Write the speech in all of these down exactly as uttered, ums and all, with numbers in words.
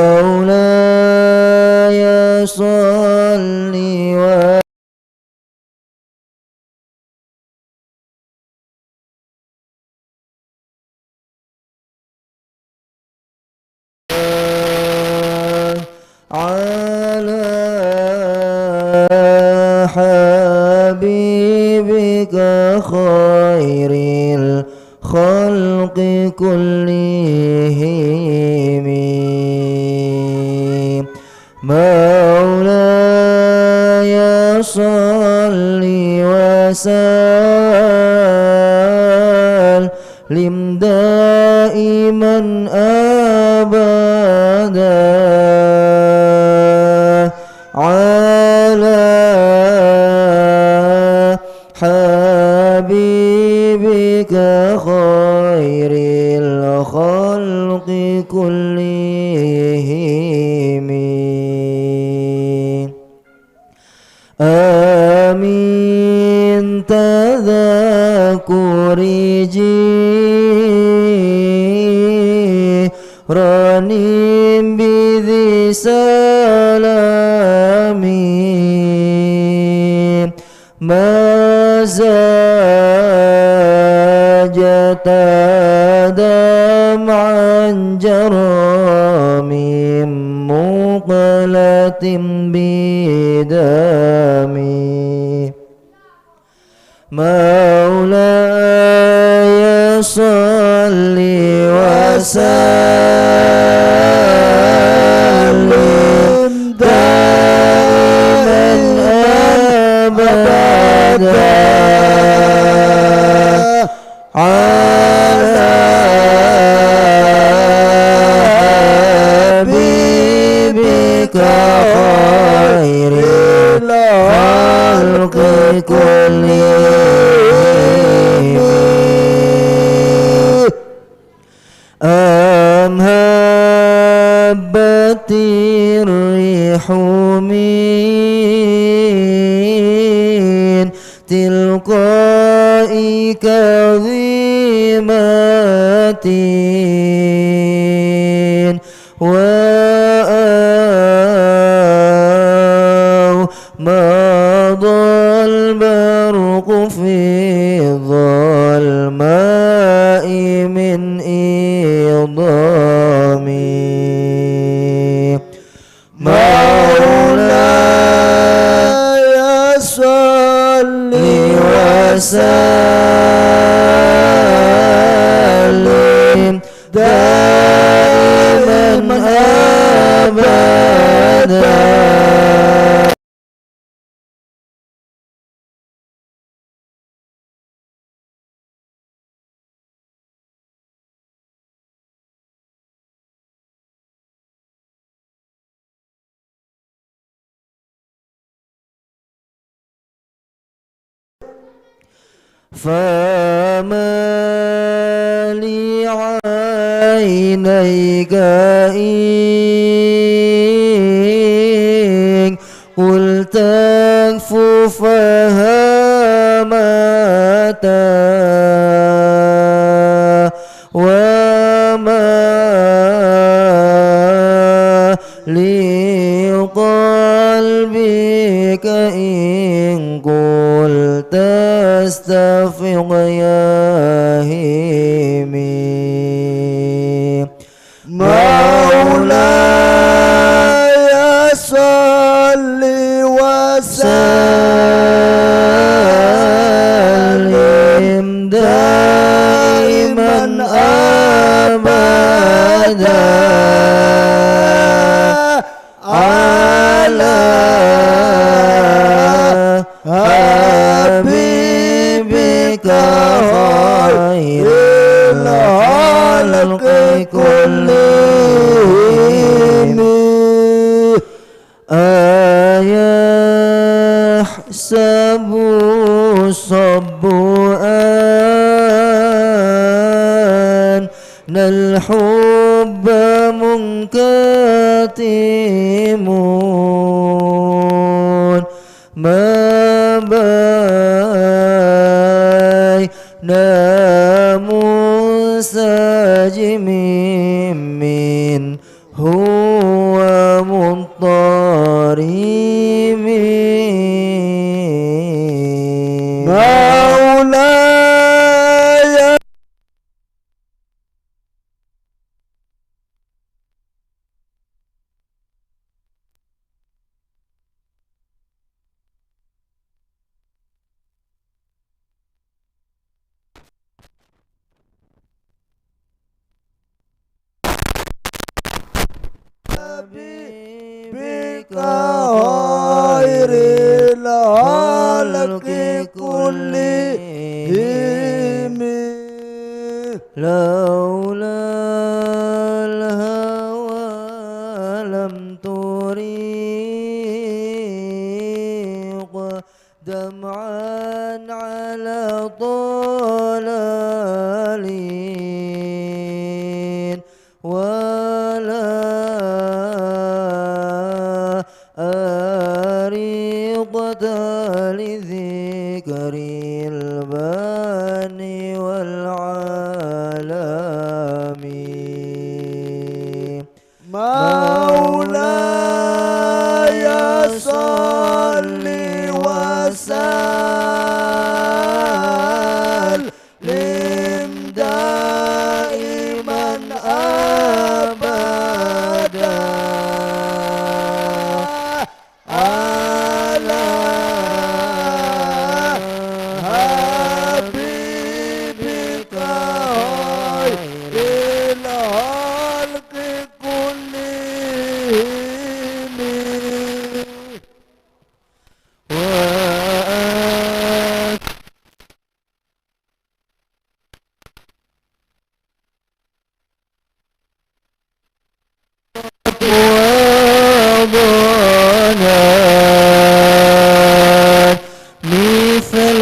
مولاي صل وسلم على حبيبك خير الخلق كلهم. مولاي صل وسلم دائما أبدا على حبيبك خير الخلق كلهم. آمين. تذكر جيران بذي سلام ما زجت دمعا جرى من مقلة بدم. مولاي صل وسلم دائما أبدا على حبيبك خير الخلق كلهم. أم هبت الريح من تلقاء كظيمة وأو مضى البرق في الظلماء من إيضام. مولاي صل وسلم دائما أبدا. فما لعينيك إن قلت أكف فهامتا وما لقلبك إن قلت أستفض يا هيمي. مولاي صل وسلم دائما أبدا على حبيبك خير الخلق كلهم. أيحسب الصب أن الحب منكتم ما بين منسجم منه بك خير الخلق كلهم. لولا الهوى لم تريق دمعا على طلال ولا أريضة لذكر الباني والعالمين. مولاي صل وسلم دائما أبدا على حبيبك خير الخلق كلهم. وأن وضنا مثل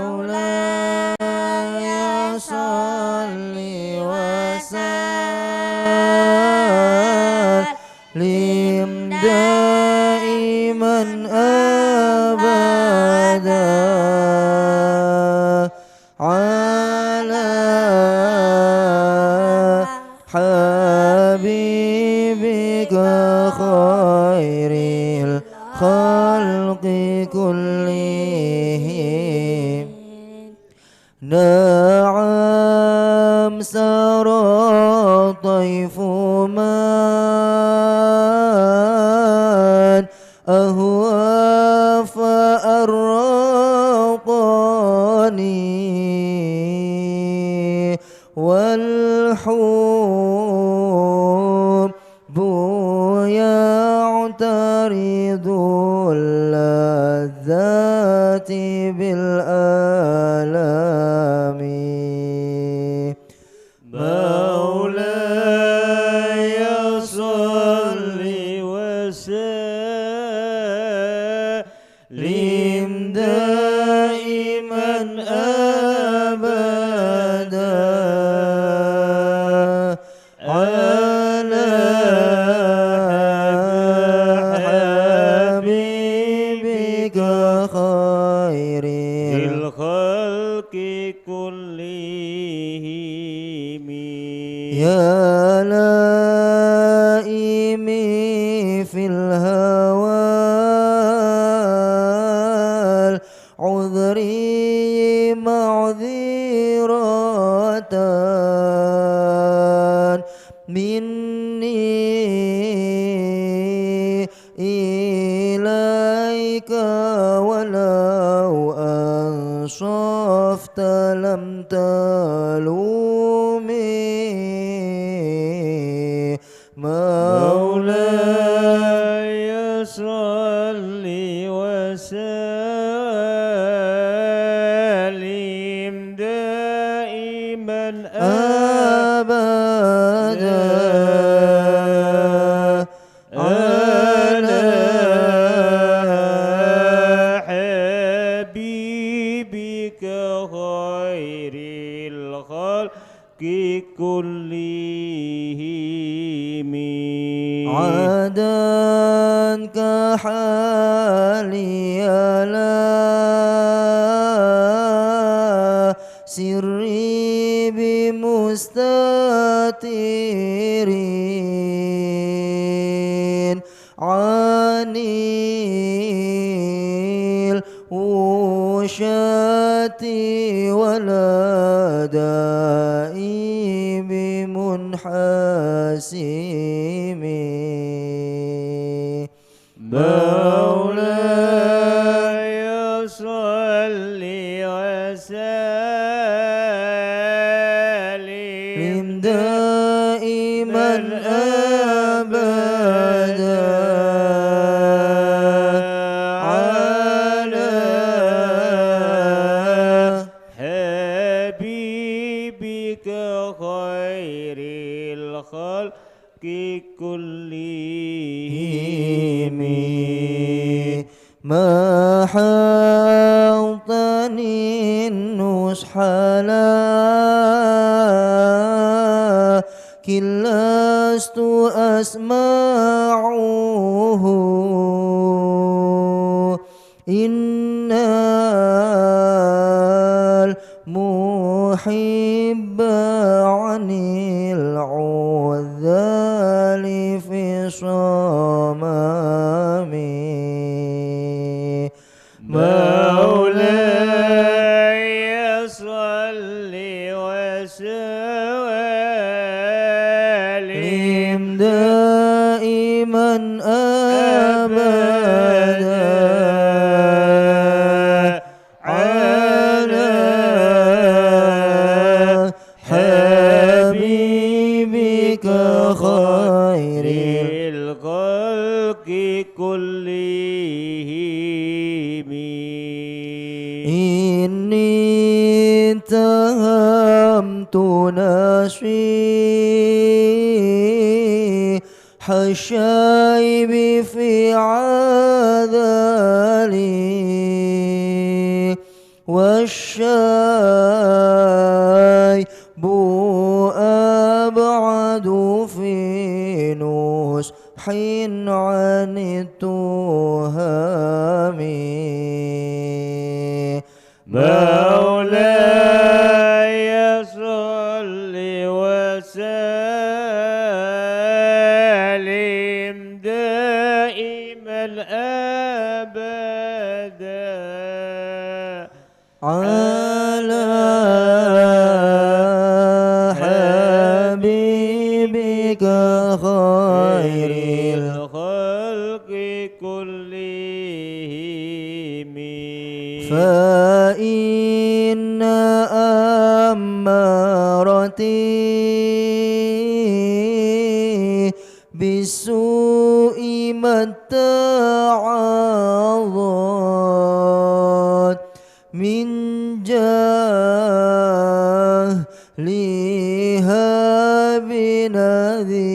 مولاي صل وسلم دائما أبدا على حبيبك خير الخلق كلهم. نعم سرى طيف من أهوى فأرقني والحب يعترض اللذات بالآلام. مولاي صل وسلم دائما أبدا على حبيبك خير الخلق كلهم. يا لائمي في الهوى العذري معذرة مني إليك، ولو أنصفت لم تلومي. مولاي صل وسلم دائما أبدا على حبيبك خير الخلق كلهم. عدنك حالي لا سري بمستتر عن الوشاة ولا دائي بمنحسر. مولاي صل وسلم دائما أبدا على حبيبك خير الخلق كلهم. ما حاطني النصح لكن لست أسمعه. إن المحب عن العذال في صمم. مولاي صل وسلم دائما أبدا على حبيبك خير الخلق كلهم. إني اتهمت نصيحة الشيب في عذالي والشيب أبعد في نصح عن التهم. مولاي صل وسلم دائما أبدا على حبيبك خير الخلق كلهم. فإن أمارتي بالسوء ما اتعظت من جهلها بنذير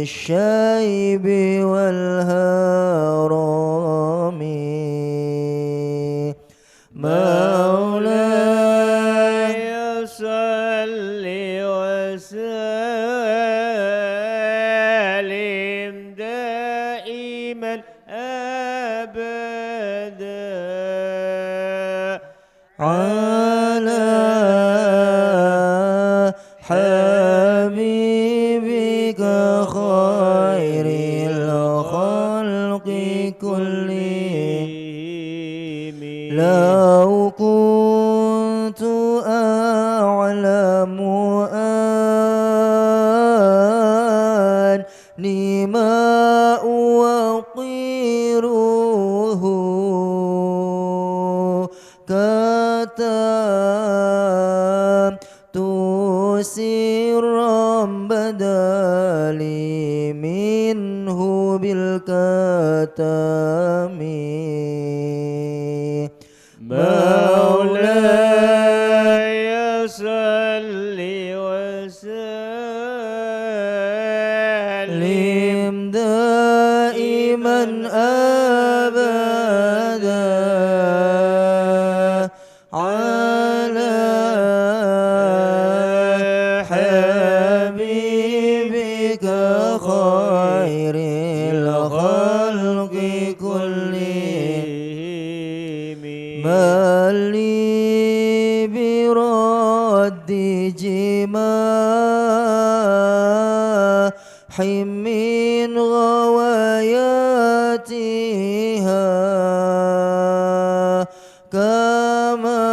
الشيب والهرم. مولاي صل وسلم دائما أبدا على حبيبك خير الخلق كلهم. لو كنت أعلم أني ما أوقره كتمت سرا بدا لي منه بالكتم. مولاي صل وسلم دائما أبدا على حبيبك خير الخلق كلهم. من لي برد جماح من غواياتها كما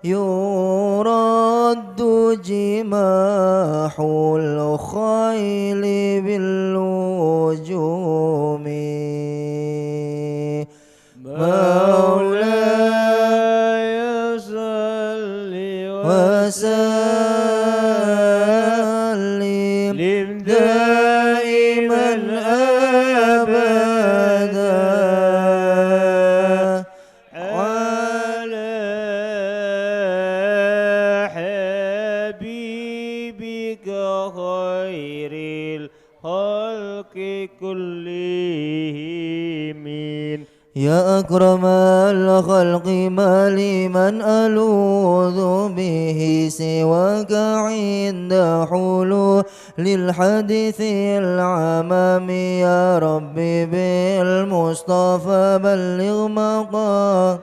يرد جماح الخيل بالنجوم. مولاي صل وسلم دائما أبدا على حبيبك خير الخلق كلهم. يا أكرم الخلق، ما لي من ألوذ به سواك عند حلول الحادث العمم. يا رب بالمصطفى بلغ مقام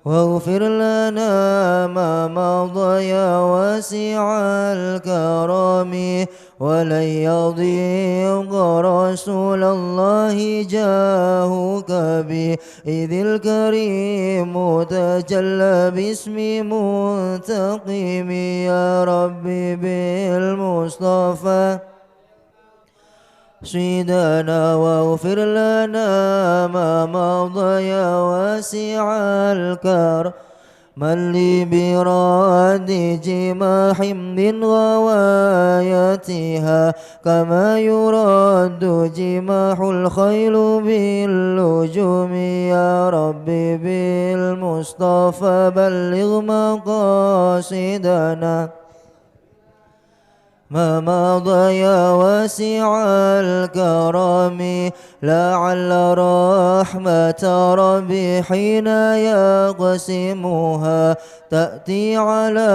واغفر لنا ما مضى يا واسع الكرم، ولن يضيق رسول الله جاهك به، إذ الكريم تجلى باسم منتقم. يا رب بالمصطفى سيدنا واغفر لنا ما مضى يا واسع الكرم، من لي برد جماح من غوايتها كما يرد جماح الخيل باللجوم. يا رب بالمصطفى بلغ مقاصدنا ما مضى يا واسع الكرم، لعل رحمة ربي حين يقسمها تأتي على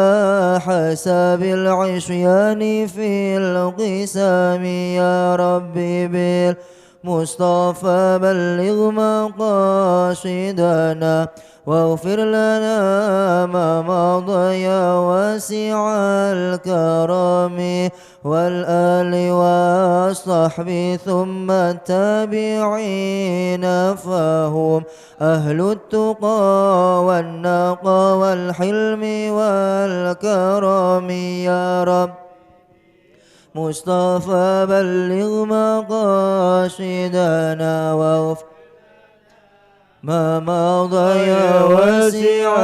حساب العصيان في القسم. يا رب بال مصطفى بلغ مقاصدنا، واغفر لنا ما مضى يا واسع الكرم، والآل والصحب ثم التابعين، فهم أهل التقى والنقى والحلم والكرم. يا رب مصطفى بلغ مقاصدنا واغفر ما مضى يا واسع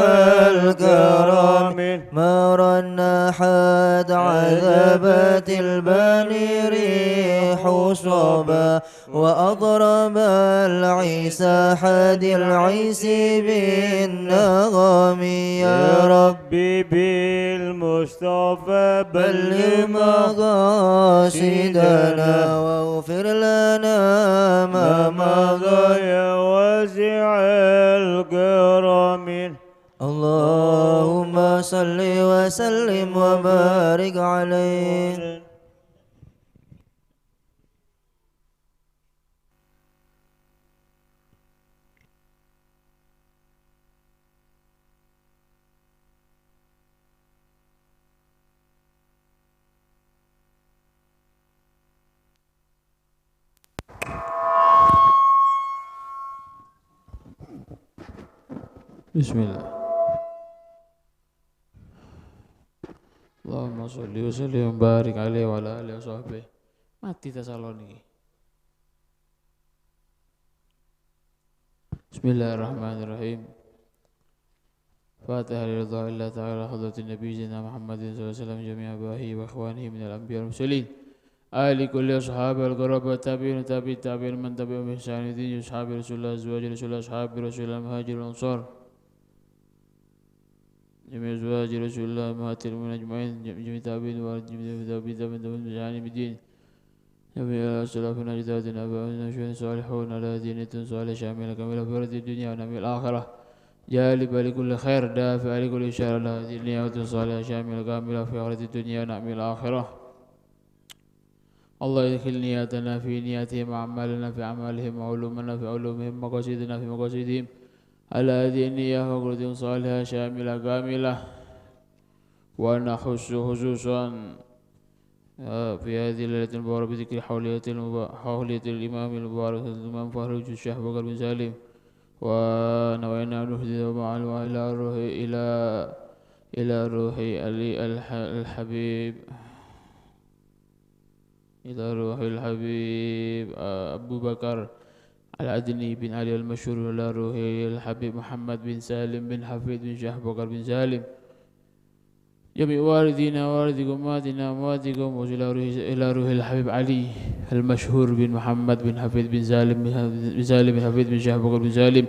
الكرم. ما رنحت عذبت الباني ريح صبا، وأطرب العيس حادي العيس بالنغم. يا رب بالمصطفى بلغ مقاصدنا، واغفر لنا ما مضى يا واسع الكرم. اللهم صل وسلم وبارك عليه. Bismillah. Allahumma sholli wa sallim wa barik alaihi wa ala alihi wa sahbihi. Mati ta' salon iki. Bismillahirrahmanirrahim. Fatihah lirida Allah ta'ala hadratin Nabi Sayyidina Muhammadin sallallahu alaihi wasallam jami'a abahi wa ikhwanihi minal anbiya wal mursalin. Ali kulli ashabi wal quraba tabi'in tabi'it tabi'in man tabi'ahum bi ihsan ila yaumil din. Ashabi Rasulullah, azwaji Rasulullah, ashabi Rasulullah, muhajirin wal ansar. جميع أزواج رسول الله أمهات المؤمنين أجمعين، جميع التابعين وجميع التابعين تابعين تابعين بإحسان إلى يوم الدين. جميع السلف والأجداد والآباء والأجداد الصالحين على هذه النية الصالحة الشاملة الكاملة في هذه الدنيا ونعم الآخرة. جالبة لكل خير، دافعة لكل شر على هذه النية الصالحة الشاملة الكاملة في هذه الدنيا ونعم الآخرة. الله يدخل نياتنا في نياتهم، وأعمالنا في أعمالهم، وعلومنا في علومهم، ومقاصدنا في مقاصدهم. على هذه النية وقلوب صالحة شاملة كاملة. ونخص خصوصا، آه، في هذه الليلة المباركة بذكر حولية المبا-، حولية الإمام المبارك الإمام فخر الدين الشيخ بكر بن سالم. ونوينا أن نهدي معا إلى روح، إلى، إلى روح علي الح-، الحبيب. إلى روح الحبيب أبو بكر العدني بن علي المشهور، إلى روح الحبيب محمد بن سالم بن حفيد بن شيخ أبو بكر بن سالم، جميع والدينا ووالديكم، أمواتنا وأمواتكم، وإلى روح، إلى روح الحبيب علي المشهور بن محمد بن حفيد بن سالم بن سالم بن حفيد بن شيخ أبو بكر بن سالم،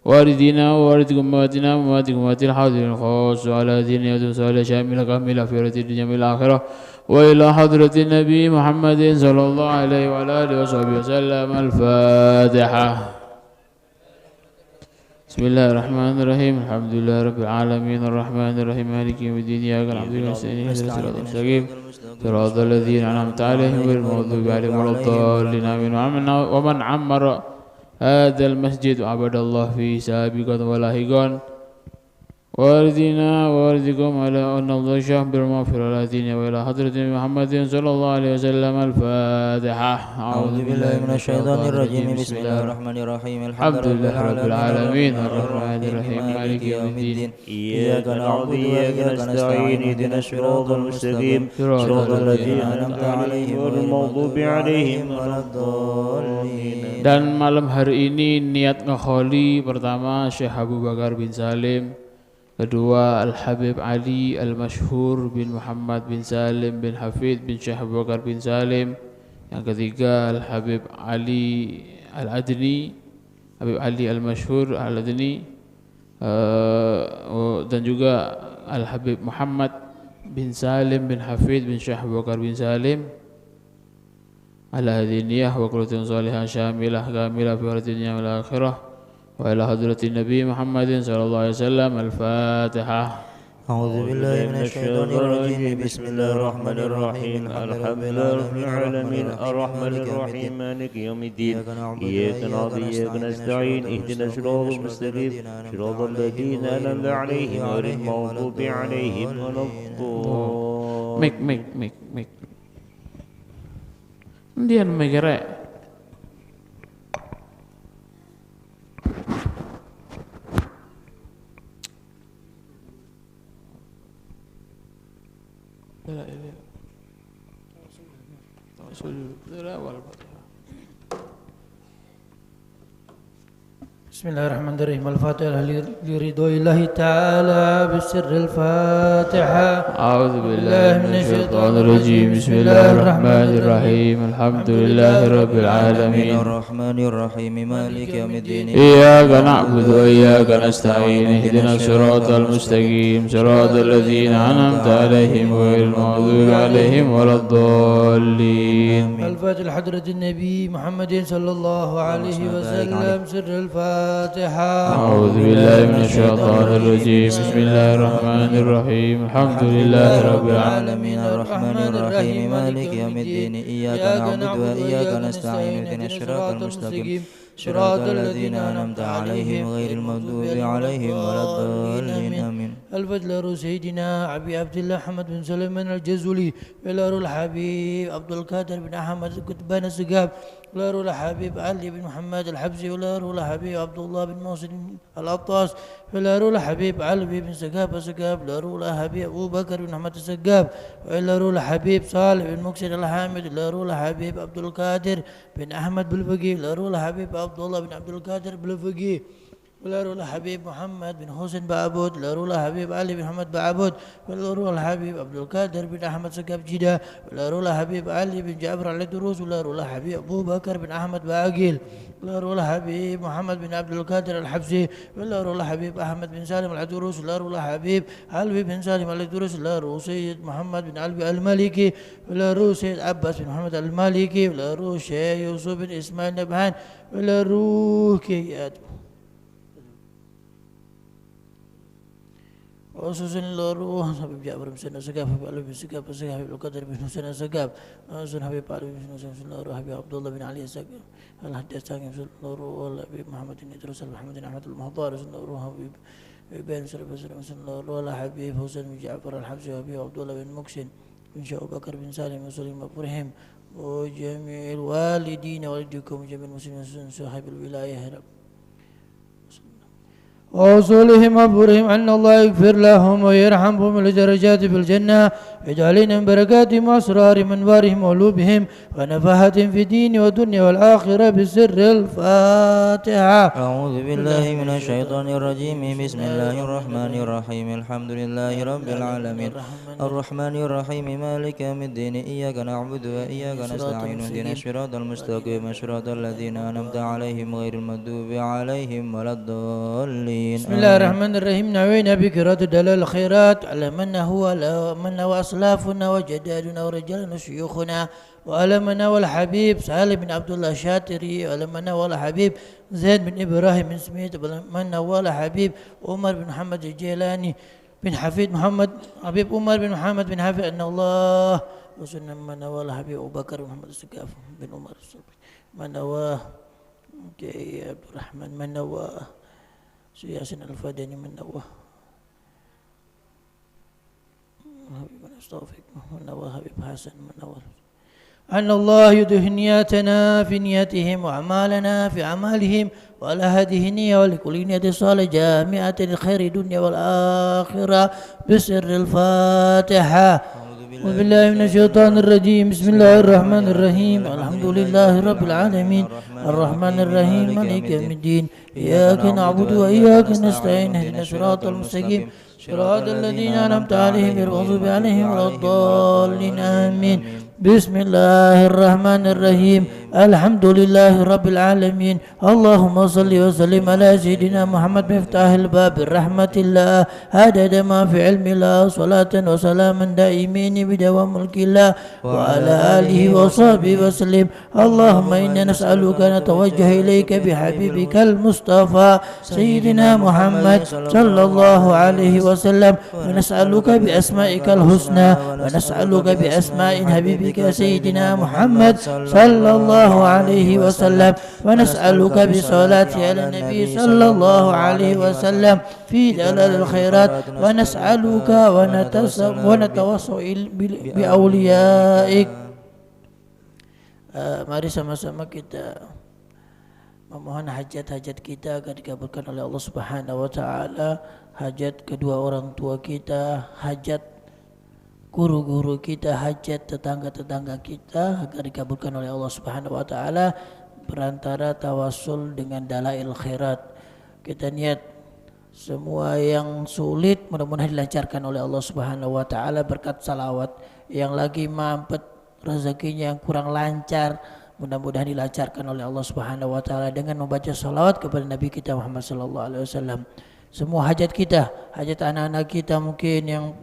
والدينا ووالديكم، أمواتنا وأمواتكم، وأموات الحاضرين الخاصة، على ديننا وسنة صالحة شاملة كاملة في حياة الدنيا والآخرة، وإلى حضرة النبي محمد صلى الله عليه وعلى آله وصحبه وسلم. الفاتحة. بسم الله الرحمن الرحيم. الحمد لله رب العالمين. الرحمن الرحيم. مالك يوم الدين. إياك نعبد وإياك نستعين. اهدنا الصراط المستقيم. صراط الذين أنعمت عليهم غير المغضوب عليهم ولا الضالين. آمين. ومن عم-، ومن عمر هذا المسجد وعبد الله فيه سابقا ولاحقا، والدينا ووالديكم، على أن الله شهر بالمغفرة، والدينا وإلى حضرة محمد صلى الله عليه وسلم. الفاتحة. أعوذ بالله من الشيطان الرجيم. بسم الله الرحمن الرحيم. الحمد لله رب العالمين. الرحمن الرحيم. مالك يوم الدين. إياك نعبد وإياك نستعين. اهدنا الصراط المستقيم. صراط الذين أنعمت عليهم غير المغضوب عليهم ولا الضالين. Dan malam hari ini niat ngekholi pertama Syekh Abu Bakar bin Salim, kedua Al-Habib Ali Al-Masyhur bin Muhammad bin Salim bin Hafid bin Syekh Abu Bakar bin Salim, yang ketiga Al-Habib Ali Al-Adni, Habib Ali Al-Masyhur Al-Adni, eh, oh, dan juga Al-Habib Muhammad bin Salim bin Hafid bin Syekh Abu Bakar bin Salim. على هذه النية وكل صالحة شاملة كاملة في الدنيا والآخرة، وإلى حضرة النبي محمد صلى الله عليه وسلم. الفاتحة. أعوذ بالله من الشيطان الرجيم. بسم الله الرحمن الرحيم. الحمد لله رب العالمين. الرحمن الرحيم. مالك يوم الدين. إياك نعبد وإياك نستعين. اهدنا الصراط المستقيم. صراط الذين أنعمت عليهم غير المغضوب عليهم ولا الضالين. Mik, mik, mik, mik. Ndiyan mik, Rek? بسم الله الرحمن الرحيم. الفاتحة لرضا الله تعالى بسر الفاتحة. أعوذ بالله من الشيطان الرجيم. بسم الله الرحمن الرحيم. الحمد لله رب العالمين. الرحمن الرحيم. مالك يوم الدين. إياك نعبد وإياك نستعين. اهدنا الصراط المستقيم. صراط الذين أنعمت عليهم غير المغضوب عليهم ولا الضالين. الفاتحة لحضرة النبي محمد صلى الله عليه وسلم. سر الفاتحة. أعوذ بالله من الشيطان الرجيم. بسم الله الرحمن الرحيم. الحمد لله رب العالمين. الرحمن الرحيم. مالك يوم الدين. إياك نعبد وإياك نستعين. اهدنا الصراط المستقيم. صراط الذين أنعمت عليهم غير المغضوب عليهم ولا الضالين. آمين. الفاتحة لروح سيدنا أبي عبد الله أحمد بن سليمان الجزولي، وإلى روح الحبيب عبد القادر بن أحمد قطبان السقاف، وإلى روح الحبيب علي بن محمد الحبسي، وإلى روح الحبيب عبد الله بن محسن العطاس، وإلى روح الحبيب علوي بن سقاف السقاف، وإلى روح الحبيب أبو بكر بن أحمد السقاف، وإلى روح الحبيب صالح بن مكسن الحامد، وإلى روح الحبيب عبد القادر بن أحمد بلفقي، وإلى روح الحبيب عبد الله بن عبد القادر بلفقي، وإلى روح الحبيب محمد بن حسين بأعبد، وإلى روح الحبيب علي بن محمد بأعبد، وإلى روح الحبيب عبد القادر بن أحمد سقاف جدة، وإلى روح الحبيب علي بن جعفر العطروس، وإلى روح الحبيب أبو بكر بن أحمد بأعقيل، وإلى روح الحبيب محمد بن عبد القادر الحبسي، وإلى روح الحبيب أحمد بن سالم العطروس، وإلى روح الحبيب علوي بن سالم العطروس، وإلى روح سيد محمد بن علوي المالكي، وإلى روح سيد عباس بن محمد المالكي، وإلى روح شيخ يوسف بن إسماعيل نبهان، وإلى روح كيات. وخصوصا إلى روح حبيب جعفر بن سنة سقاف، حبيب علي بن سقاف، حبيب القادر بن حسين سقاف، وخصوصا حبيب علي بن حسين، وخصوصا إلى روح حبيب عبد الله بن علي سقاف، الحداد سقاف، وخصوصا إلى روح الحبيب محمد بن إدريس، الحمد بن أحمد المحضار، وخصوصا إلى روح حبيب بن سلف، وخصوصا إلى روح الحبيب حسين بن جعفر الحبشي، وحبيب عبد الله بن مكسن، بن شيخ أبو بكر بن سالم، وسليم أبو رحيم، وجميع الوالدين، والديكم، وجميع المسلمين، وخصوصا صاحب الولاية يا رب. وأصولهم وفروعهم، أن الله يغفر لهم ويرحمهم ولدرجات في الجنة، ويجعلنا من بركاتهم وأسرارهم وأنوارهم وعلومهم ونفحاتهم في الدين والدنيا والآخرة بسر الفاتحة. أعوذ بالله من الشيطان الرجيم. بسم الله الرحمن الرحيم. الحمد لله رب العالمين. الرحمن الرحيم. مالك يوم الدين. إياك نعبد وإياك نستعين. اهدنا الصراط المستقيم. صراط الذين أنعمت عليهم غير المغضوب عليهم ولا الضالين. بسم الله الرحمن الرحيم. نوينا بقراءة دلائل الخيرات على من هو، على من هو أسلافنا وأجدادنا ورجالنا وشيوخنا وعلمنا والحبيب سالم بن عبد الله الشاطري، وعلمنا والحبيب زيد بن إبراهيم بن سميت، وعلمنا والحبيب عمر بن محمد الجيلاني، بن حفيد محمد، حبيب عمر بن محمد بن حفيد، أن الله وسلم، من نوى الحبيب أبو بكر محمد السقاف بن عمر الصبي، من نوى كي عبد الرحمن، من نوى سياسين الفاداني، من نوى حبيب أستوفيق، من نوى حبيب حسن، من نوى أن الله يدهن نياتنا في نياتهم وأعمالنا في أعمالهم، وعلى هذه النية ولكل نية صالحة جامعة الخير الدنيا والآخرة بسر الفاتحة. أعوذ بالله من الشيطان الرجيم. بسم الله الرحمن الرحيم. الحمد لله رب العالمين. الرحمن الرحيم. مالك يوم الدين. إياك نعبد وإياك نستعين. اهدنا الصراط المستقيم. صراط الذين أنعمت عليهم غير المغضوب عليهم ولا الضالين. آمين. بسم الله الرحمن الرحيم. الحمد لله رب العالمين. اللهم صل وسلم على سيدنا محمد مفتاح الباب الرحمة الله عدد ما في علم الله، صلاة وسلاما دائمين بدوام ملك الله وعلى آله وصحبه وسلم. اللهم إنا نسألك، نتوجه إليك بحبيبك المصطفى سيدنا محمد صلى الله عليه وسلم، ونسألك بأسمائك الحسنى، ونسألك بأسماء حبيبك سيدنا محمد صلى الله عليه وسلم، ونسألك بصلاة على النبي صلى الله عليه وسلم في دلائل الخيرات، ونسألك ونتس-، ونتوسل بأوليائك. Eh, mari sama-sama kita memohon hajat-hajat kita agar dikabulkan oleh Allah Subhanahu wa Ta'ala, hajat kedua orang tua kita, hajat guru-guru kita, hajat tetangga-tetangga kita agar dikabulkan oleh Allah Subhanahu wa Ta'ala perantara tawassul dengan dalail khairat. Kita niat semua yang sulit mudah-mudahan dilancarkan oleh Allah Subhanahu wa Ta'ala berkat salawat. Yang lagi mampet rezekinya yang kurang lancar, mudah-mudahan dilancarkan oleh Allah Subhanahu wa Ta'ala dengan membaca salawat kepada Nabi kita Muhammad sallallahu alaihi wasallam. Semua hajat kita, hajat anak-anak kita mungkin yang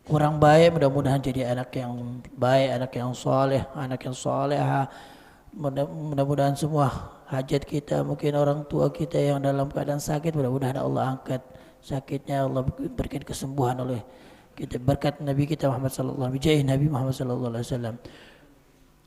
kurang baik, mudah-mudahan jadi anak yang baik, anak yang soleh, anak yang soleha. Mudah-, mudah-mudahan semua hajat kita, mungkin orang tua kita yang dalam keadaan sakit, mudah-mudahan Allah angkat sakitnya, Allah berikan kesembuhan oleh kita, berkat Nabi kita Muhammad sallallahu alaihi wasallam, bijah Nabi Muhammad sallallahu alaihi wasallam.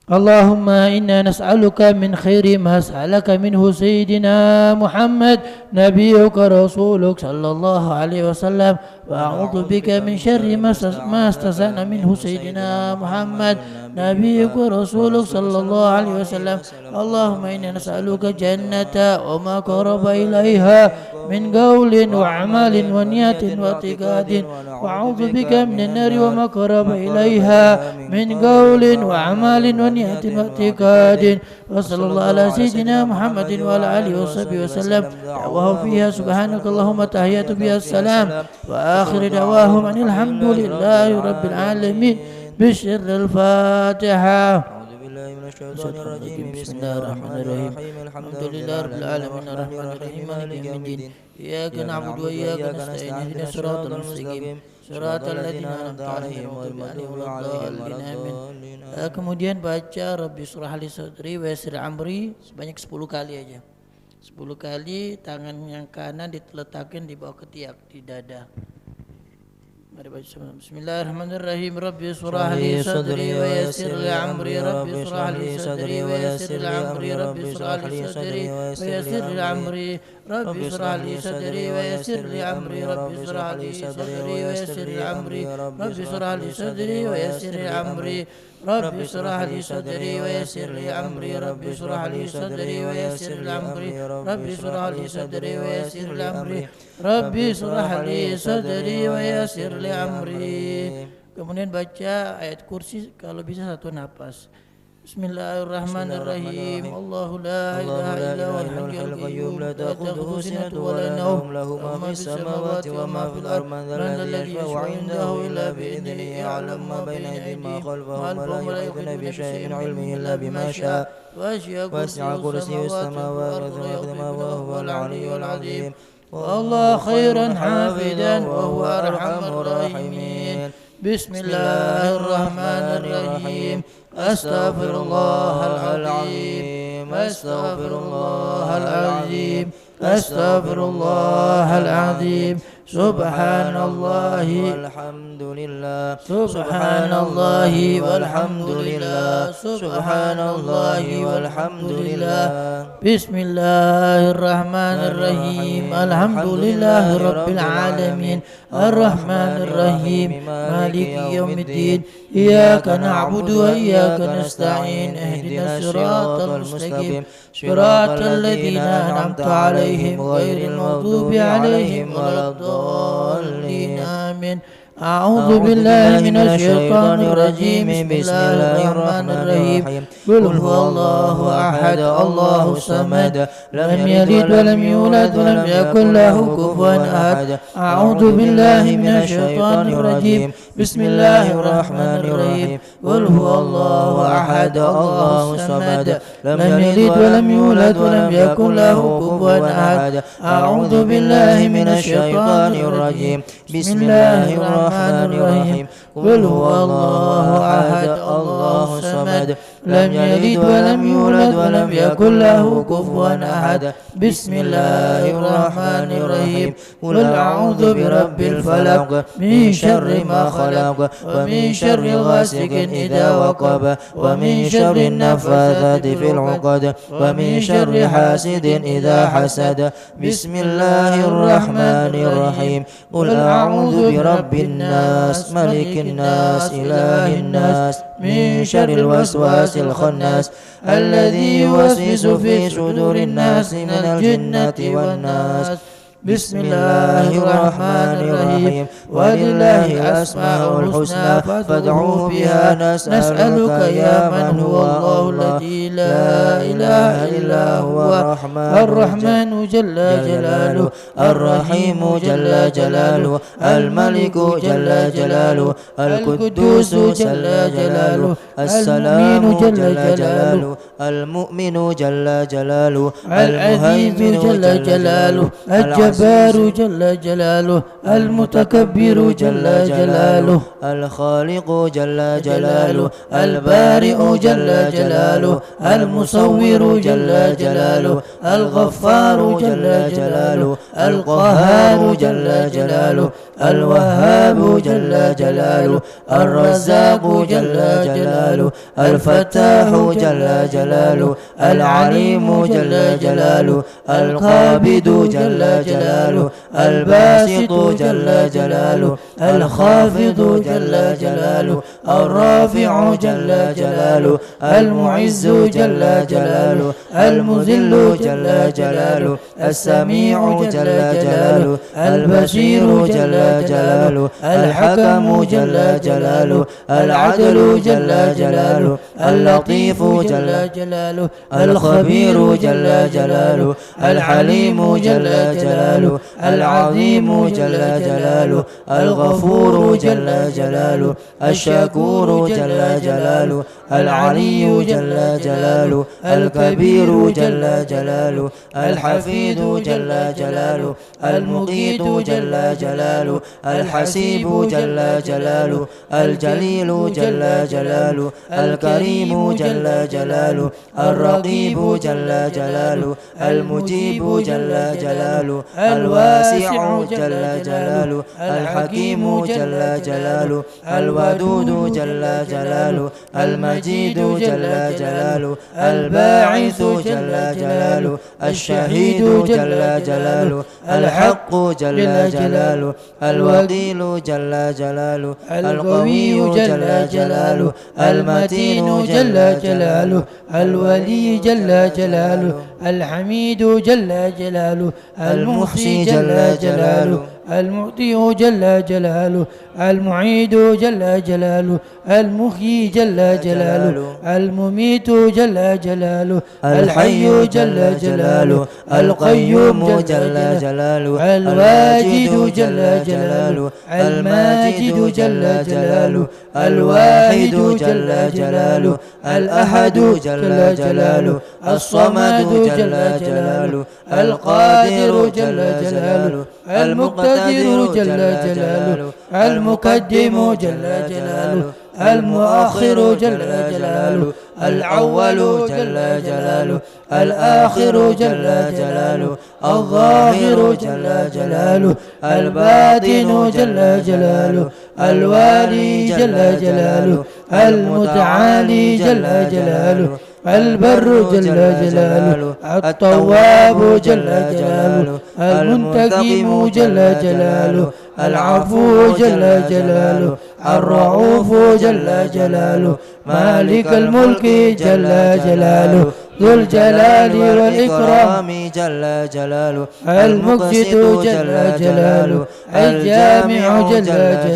اللهم إنا نسألك من خير ما سألك منه سيدنا محمد نبيك رسولك صلى الله عليه وسلم، وأعوذ بك من شر ما است-، ما استعاذ منه سيدنا محمد نبيك رسولك صلى الله عليه وسلم. اللهم إنا نسألك جنة وما قرب إليها من قول وعمل ونية واعتقاد، وأعوذ بك من النار وما قرب إليها من قول وعمل ونية واعتقاد. وصلى الله على سيدنا محمد وعلى آله وصحبه وسلم. دعواه فيها سبحانك اللهم، تحيته فيها السلام، وآخر دعواهم أن الحمد لله رب العالمين. بسر الفاتحة. أعوذ بالله من الشيطان الرجيم. بسم الله الرحمن الرحيم. الحمد لله رب العالمين. الرحمن الرحيم. مالك يوم الدين. إياك نعبد وإياك نستعين. اهدنا الصراط المستقيم. صراط الذين أنعمت عليهم غير المغضوب عليهم ولا الضالين. آمين. Eh, kemudian baca Rabbi shrah li sadri wa yassir amri sebanyak sepuluh kali aja. Sepuluh kali, tangan yang kanan diletakkan di bawah ketiak, di dada. Mari baca sama-sama. Bismillahirrahmanirrahim. Rabbi shrah li sadri wa yassir li amri. Rabbi shrah li sadri wa yassir li amri. Rabbi shrah li sadri wa yassir li amri. Rabbi shrah li sadri wa yassir li amri. Rabbi shrah li sadri wa yassir li amri. Rabbi shrah li sadri wa yassir li amri. رب اشرح لي صدري ويسر لي أمري. رب اشرح لي صدري ويسر لي أمري. رب اشرح لي صدري ويسر لي أمري. رب اشرح لي صدري ويسر لي أمري. Kemudian baca ayat kursi kalau bisa satu napas. بسم الله الرحمن الرحيم. الله لا إله إلا هو الحي القيوم لا تأخذه سنة ولا نوم له ما في السماوات وما في الأرض من ذا الذي يشفع عنده إلا بإذنه يعلم ما بين أيديهم وما خلفهم ولا يحيطون بشيء من علمه إلا بما شاء وسع كرسيه السماوات والأرض وهو العلي العظيم. والله خير حافظا وهو أرحم الراحمين. بسم الله الرحمن الرحيم. أستغفر الله العظيم. أستغفر الله العظيم. أستغفر الله العظيم. سبحان الله والحمد لله. سبحان الله والحمد لله. سبحان الله والحمد لله. بسم الله الرحمن الرحيم. الحمد لله رب العالمين. الرحمن الرحيم. مالك يوم الدين. إياك نعبد وإياك نستعين. اهدنا الصراط المستقيم. صراط الذين أنعمت عليهم غير المغضوب عليهم ولا الضالين. آمين. أعوذ بالله من الشيطان الرجيم. بسم الله الرحمن الرحيم. قل هو الله أحد، الله الصمد، لم يلد ولم يولد ولم يكن له كفوا أحد. أعوذ بالله من الشيطان الرجيم. بسم الله الرحمن الرحيم. قل هو الله أحد، الله الصمد، لم يلد ولم يولد ولم يكن له كفوا أحد. أعوذ بالله من الشيطان الرجيم. بسم الله الرحمن الرحيم. قل هو الله أحد، الله الصمد، لم يلد ولم يولد ولم يكن له كفوا أحد. بسم الله الرحمن الرحيم. قل أعوذ برب الفلق، من شر ما خلق، ومن شر غاسق إذا وقب، ومن شر النفاثات في العقد، ومن شر حاسد إذا حسد. بسم الله الرحمن الرحيم. قل أعوذ برب الناس، ملك الناس، إله الناس، من شر الوسواس الخناس، الذي يوسوس في صدور الناس من الجنة والناس. بسم الله الرحمن الرحيم. ولله الأسماء الحسنى فادعوه بها. نسألك يا من هو الله الذي لا إله إلا هو الرحمن جل جلاله، الرحيم جل جلاله، الملك جل جلاله، القدوس جل جلاله، السلام جل جلاله، المؤمن جل جلاله، العزيز جل جلاله، الجبار جل جلاله، المتكبر جل جلاله، الخالق جل جلاله، البارئ جل جلاله، المصور جل جلاله، الغفار جل جلاله، القهار جل جلاله، الوهاب جل جلاله، الرزاق جل جلاله، الفتاح جل جلاله، العليم جل جلاله، القابض جل جلاله، الباسط جل جلاله، الخافض جل جلاله، الرافع جل جلاله، المعز جل جلاله، المذل جل جلاله، السميع جل جلاله، البصير جل جلاله، الحكم جل جلاله، العدل جل جلاله، اللطيف جل جلاله، الخبير جل جلاله، الحليم جل جلاله، العظيم جل جلاله، الغفور جل جلاله، الشكور جل جلاله، العلي جل جلاله، الكبير جل جلاله، الحفيظ جل جلاله، المقيت جل جلاله، الحسيب جل جلاله، الجليل جل جلاله، الكريم جل جلاله، الرقيب جل جلاله، المجيب جل جلاله، الواسع جل جلاله، الحكيم جل جلاله، الودود جل جلاله، المجيد المجيد جل جلاله، الباعث جل جلاله، الشهيد جل جلاله، الحق جل جلاله، الوكيل جل جلاله، القوي جل جلاله، المتين جل جلاله، الولي جل جلاله، الحميد جل جلاله، المحصي جل جلاله، المبدئ جل جلاله، المعيد جل جلاله، المحيي جل جلاله، المميت جل جلاله، الحي جل جلاله، القيوم جل جلاله، الواجد جل جلاله، الماجد جل جلاله، الواحد جل جلاله، الأحد جل جلاله، الصمد جل جلاله، القادر جل جلاله، المقتدر جل جلاله، المقدم جل جلاله، المؤخر جل جلاله، الأول جل جلاله، الآخر جل جلاله، الظاهر جل جلاله، الباطن جل جلاله، الوالي جل جلاله، المتعالي جل جلاله، البر جل جلاله، التواب جل جلاله، المنتقم جل جلاله، العفو جل جلاله، الرؤوف جل جلاله، مالك الملك جل جلاله، ذو الجلال والإكرام جل جلاله، المقسط جل جلاله، الجامع جل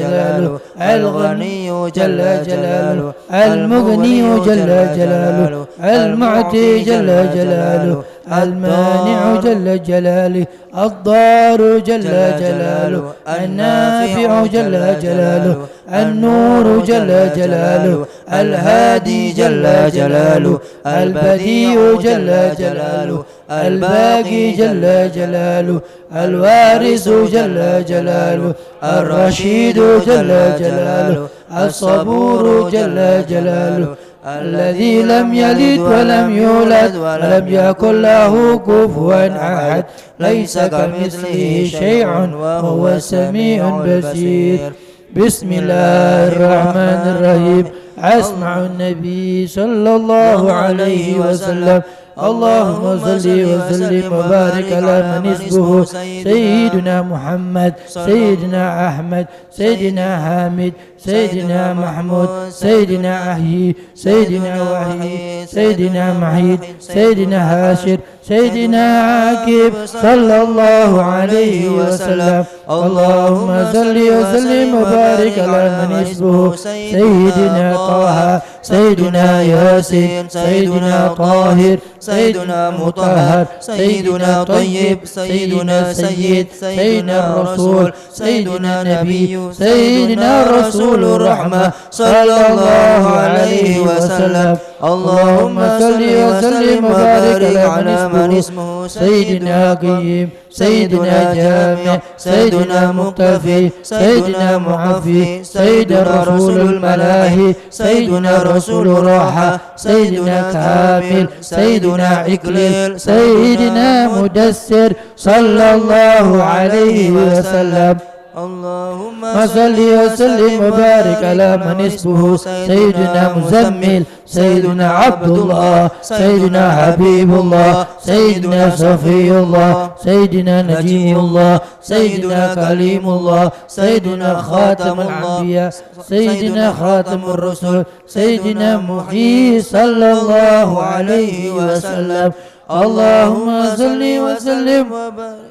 جلاله، الغني جل جلاله، المغني جل جلاله، المعطي جل جلاله، المانع جل جلاله، الضار جل جلاله، النافع جل جلاله، النور جل جلاله، الهادي جل جلاله، البديع جل جلاله، الباقي جل جلاله، الوارث جل جلاله، الرشيد جل جلاله، الصبور جل جلاله، الذي لم يلد ولم يولد ولم يكن له كفوا أحد، ليس كمثله شيء وهو السميع البصير. بسم الله الرحمن الرحيم. أسمع النبي صلى الله عليه وسلم. اللهم صل وسلم وبارك على من اسمه سيدنا محمد، سيدنا أحمد، سيدنا حامد، سيدنا محمود، سيدنا أحيي، سيدنا وحيي، سيدنا محيد، سيدنا حاشر، سيدنا عاقب، صلى الله عليه وسلم. اللهم صل وسلم وبارك على من اسمه سيدنا طه، سيدنا ياسين، سيدنا طاهر، سيدنا مطهر، سيدنا طيب، سيدنا سيد، سيدنا رسول، سيدنا نبي، سيدنا رسول الرحمة، صلى الله عليه وسلم. اللهم صل وسلم وبارك على من اسمه سيدنا قيم، سيدنا جامع، سيدنا مقتفي، سيدنا معفي، سيدنا رسول الملاهي، سيدنا رسول الراحة، سيدنا كامل، سيدنا إكليل، سيدنا مدثر، صلى الله عليه وسلم. اللهم صل وسلم وبارك على من اسمه سيدنا مزمل، سيدنا عبد الله، سيدنا حبيب الله، سيدنا صفي الله، سيدنا نجي الله، سيدنا كليم الله، سيدنا خاتم الأنبياء، سيدنا خاتم الرسل، سيدنا محيي صلى الله عليه وسلم. اللهم صل وسلم وبارك.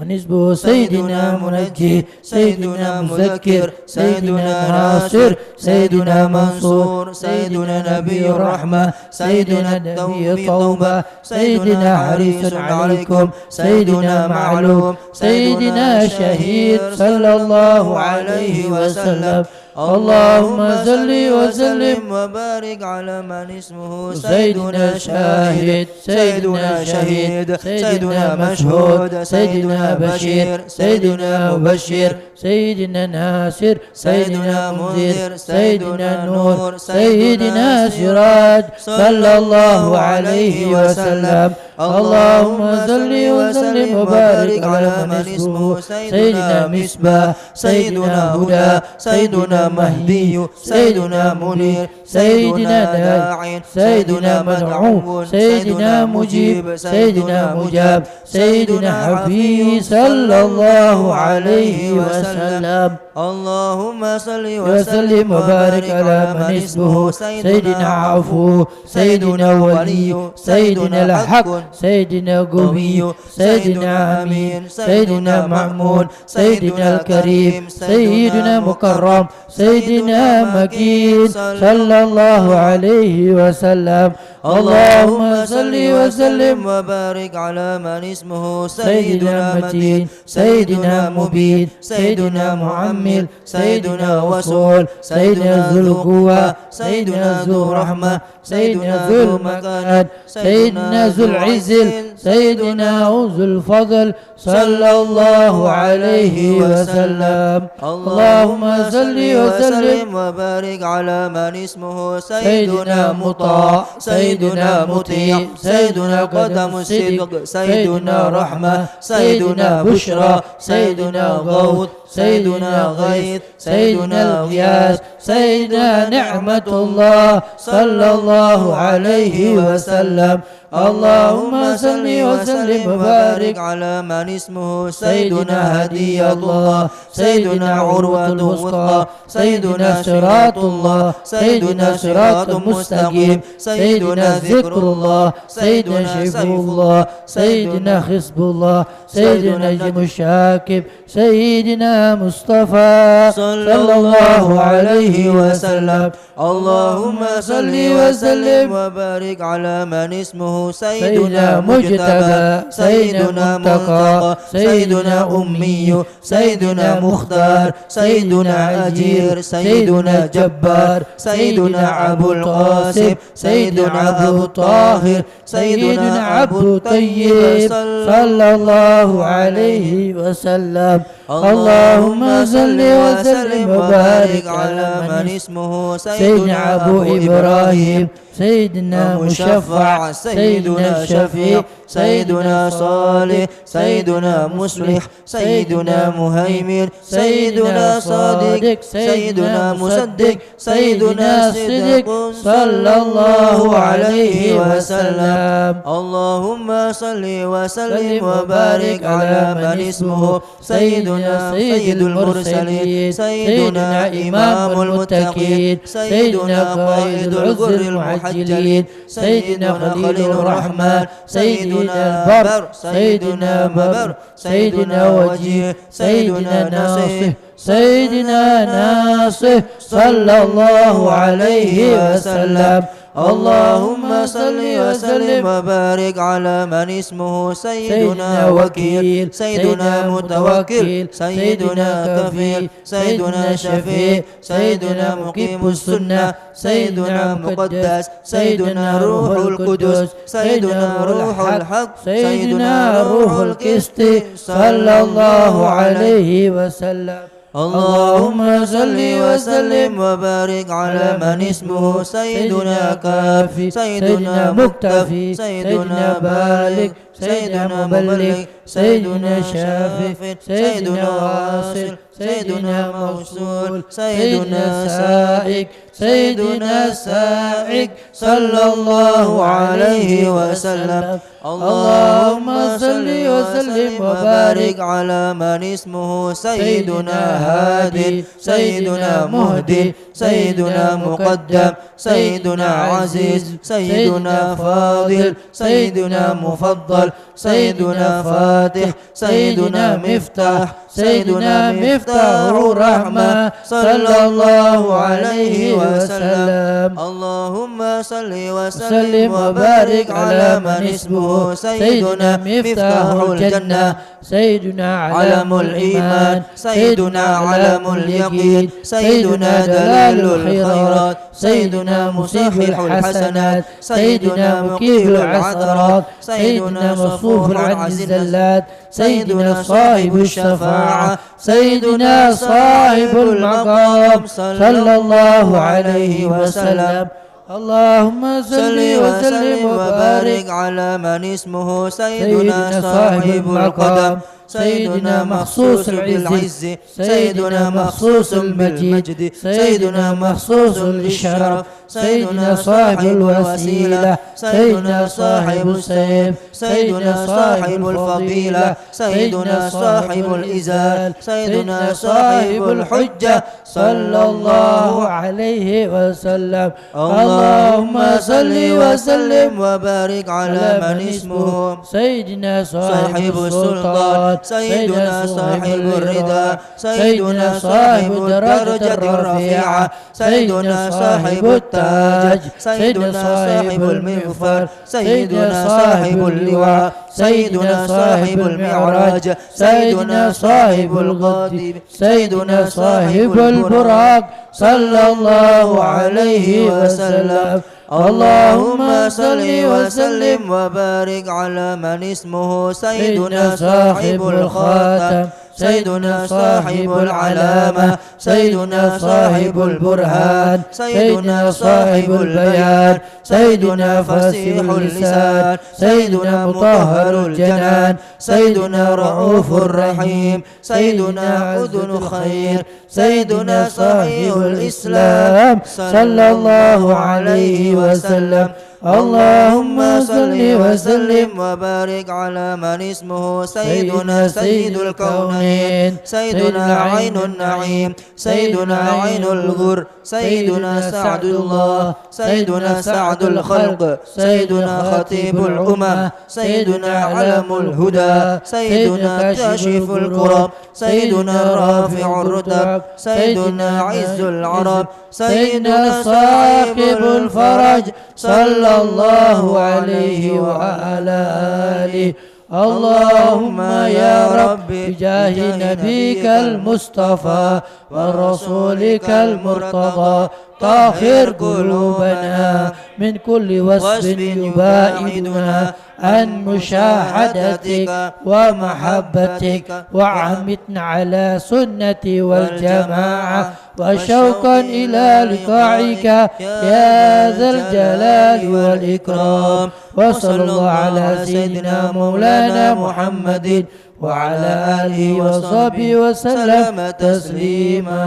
من اسمه سيدنا منجي، سيدنا مذكر، سيدنا ناصر، سيدنا منصور، سيدنا نبي الرحمة، سيدنا نبي التوبة، سيدنا حريص عليكم، سيدنا معلوم، سيدنا شهيد صلى الله عليه وسلم. اللهم صل وسلم وبارك على من اسمه سيدنا شاهد، سيدنا شهيد، سيدنا مشهود، سيدنا بشير، سيدنا مبشر، سيدنا ناصر، سيدنا منذر، سيدنا نور، سيدنا سراج، صلى الله عليه وسلم. اللهم صل وسلم وبارك على من اسمه سيدنا مصباح، سيدنا هدى، سيدنا مهدي، سيدنا منير، سيدنا داع، سيدنا مدعو، سيدنا مجيب، سيدنا مجاب، سيدنا حفي، صلى الله عليه وسلم. اللهم صل وسلم وبارك على من اسمه سيدنا عفو، سيدنا ولي، سيدنا الحق، سيدنا قوي، سيدنا أمين، سيدنا مأمون، سيدنا الكريم، سيدنا مكرم، سيدنا مكين، صلى الله عليه وسلم. اللهم صل وسلم وبارك على من اسمه سيدنا متين، سيدنا مبين، سيدنا معمل، سيدنا وصول، سيدنا ذو القوة، سيدنا ذو الرحمة، سيدنا ذو المكان، سيدنا ذو العز، سيدنا ذو الفضل، صلى الله عليه وسلم. اللهم صل وسلم وبارك على من اسمه سيدنا مطاع، سيدنا مطيع، سيدنا قدم الصدق، سيدنا رحمة، سيدنا بشرى، سيدنا غوث، سيدنا غيث، سيدنا غياث، سيدنا نعمة الله، صلى الله عليه وسلم. اللهم صل وسلم وبارك على من اسمه سيدنا هدية الله، سيدنا عروة الوثقى، سيدنا صراط الله، سيدنا صراط مستقيم، سيدنا ذكر الله، سيدنا سيف الله، سيدنا حزب الله، سيدنا نجم الشاكب، سيدنا مصطفى صلى الله عليه وسلم. اللهم صل وسلم وبارك على من اسمه سيدنا مجتبى، سيدنا منتقى، سيدنا أمي، سيدنا مختار، سيدنا أجير، سيدنا جبار، سيدنا أبو القاسم، سيدنا أبو الطاهر، سيدنا أبو الطيب، صلى الله عليه وسلم. اللهم صل وسلم وبارك على من اسمه سيدنا أبو إبراهيم، سيدنا مشفع، سيدنا شفيع، سيدنا صالح، سيدنا مصلح، سيدنا مهيمن، سيدنا صادق، سيدنا مصدق، سيدنا صدق، صلى الله عليه وسلم. اللهم صل وسلم وبارك على من اسمه سيدنا سيد المرسلين، سيدنا إمام المتقين، سيدنا قائد الغر المحجلين، سيدنا خليل الرحمن، سيدنا البر، سيدنا مبر، سيدنا وجيه، سيدنا ناصح، سيدنا ناصح، صلى الله عليه وسلم. اللهم صل وسلم وبارك على من اسمه سيدنا وكيل، سيدنا متوكل، سيدنا كفيل، سيدنا شفيع، سيدنا مقيم السنة، سيدنا مقدس، سيدنا روح القدس، سيدنا روح الحق، سيدنا روح القسط، صلى الله عليه وسلم. اللهم صل وسلم وبارك على من اسمه سيدنا كافي، سيدنا مكتفي، سيدنا بالغ، سيدنا مبلغ، سيدنا شافي، سيدنا واصل، سيدنا موصول، سيدنا سائق، سيدنا سائق، صلى الله عليه وسلم. اللهم صل وسلم وبارك على من اسمه سيدنا هادي، سيدنا مهدي، سيدنا مقدم، سيدنا عزيز، سيدنا فاضل، سيدنا مفضل، سيدنا فاتح، سيدنا مفتاح، سيدنا مفتاح الرحمة، صلى الله عليه وسلم. اللهم صل وسلم وبارك على من اسمه سيدنا مفتاح الجنة، سيدنا علم الإيمان، سيدنا علم اليقين، سيدنا دلال الخيرات، سيدنا مصحح الحسنات، سيدنا مقيل العثرات، سيدنا مصفوف عن الزلات، سيدنا صاحب الشفاعة، سيدنا صاحب المقام، صلى الله عليه وسلم. اللهم صل وسلم وبارك على من اسمه سيدنا صاحب المقام، سيدنا مخصوص بالعز، سيدنا مخصوص بالمجد، سيدنا مخصوص بالشرف، سيدنا صاحب الوسيلة، سيدنا صاحب السيف، سيدنا صاحب الفضيلة، سيدنا صاحب الإزال، سيدنا صاحب الحجة، صلى الله عليه وسلم. اللهم صل وسلم وبارك على من اسمه سيدنا صاحب السلطان، سيدنا صاحب الرضا، سيدنا صاحب الدرجة الرفيعة، سيدنا صاحب التاج، سيدنا صاحب المغفر، سيدنا صاحب اللواء، سيدنا صاحب المعراج، سيدنا صاحب القدر، سيدنا صاحب البراق، صلى الله عليه وسلم. اللهم صل وسلم وبارك على من اسمه سيدنا صاحب الخاتم، سيدنا صاحب العلامة، سيدنا صاحب البرهان، سيدنا صاحب البيان، سيدنا فصيح اللسان، سيدنا مطهر الجنان، سيدنا رؤوف الرحيم، سيدنا أذن خير، سيدنا صحيح الإسلام، صلى الله عليه وسلم. اللهم صل وسلم وبارك على من اسمه سيدنا سيد الكونين، سيدنا عين النعيم، سيدنا عين الغر، سيدنا سعد الله، سيدنا سعد الخلق، سيدنا خطيب الأمة، سيدنا علم الهدى، سيدنا كاشف الكرب، سيدنا رافع الرتب، سيدنا عز العرب، سيدنا صاحب الفرج، صلى الله عليه وعلى آله. اللهم يا رب، بجاه نبيك المصطفى ورسولك المرتضى، طهر قلوبنا من كل وصف يباعدنا عن مشاهدتك ومحبتك، وأمتنا على السنة والجماعة وشوقا إلى لقائك يا ذا الجلال والإكرام. وصلى الله على سيدنا مولانا محمد وعلى آله وصحبه وسلم تسليما.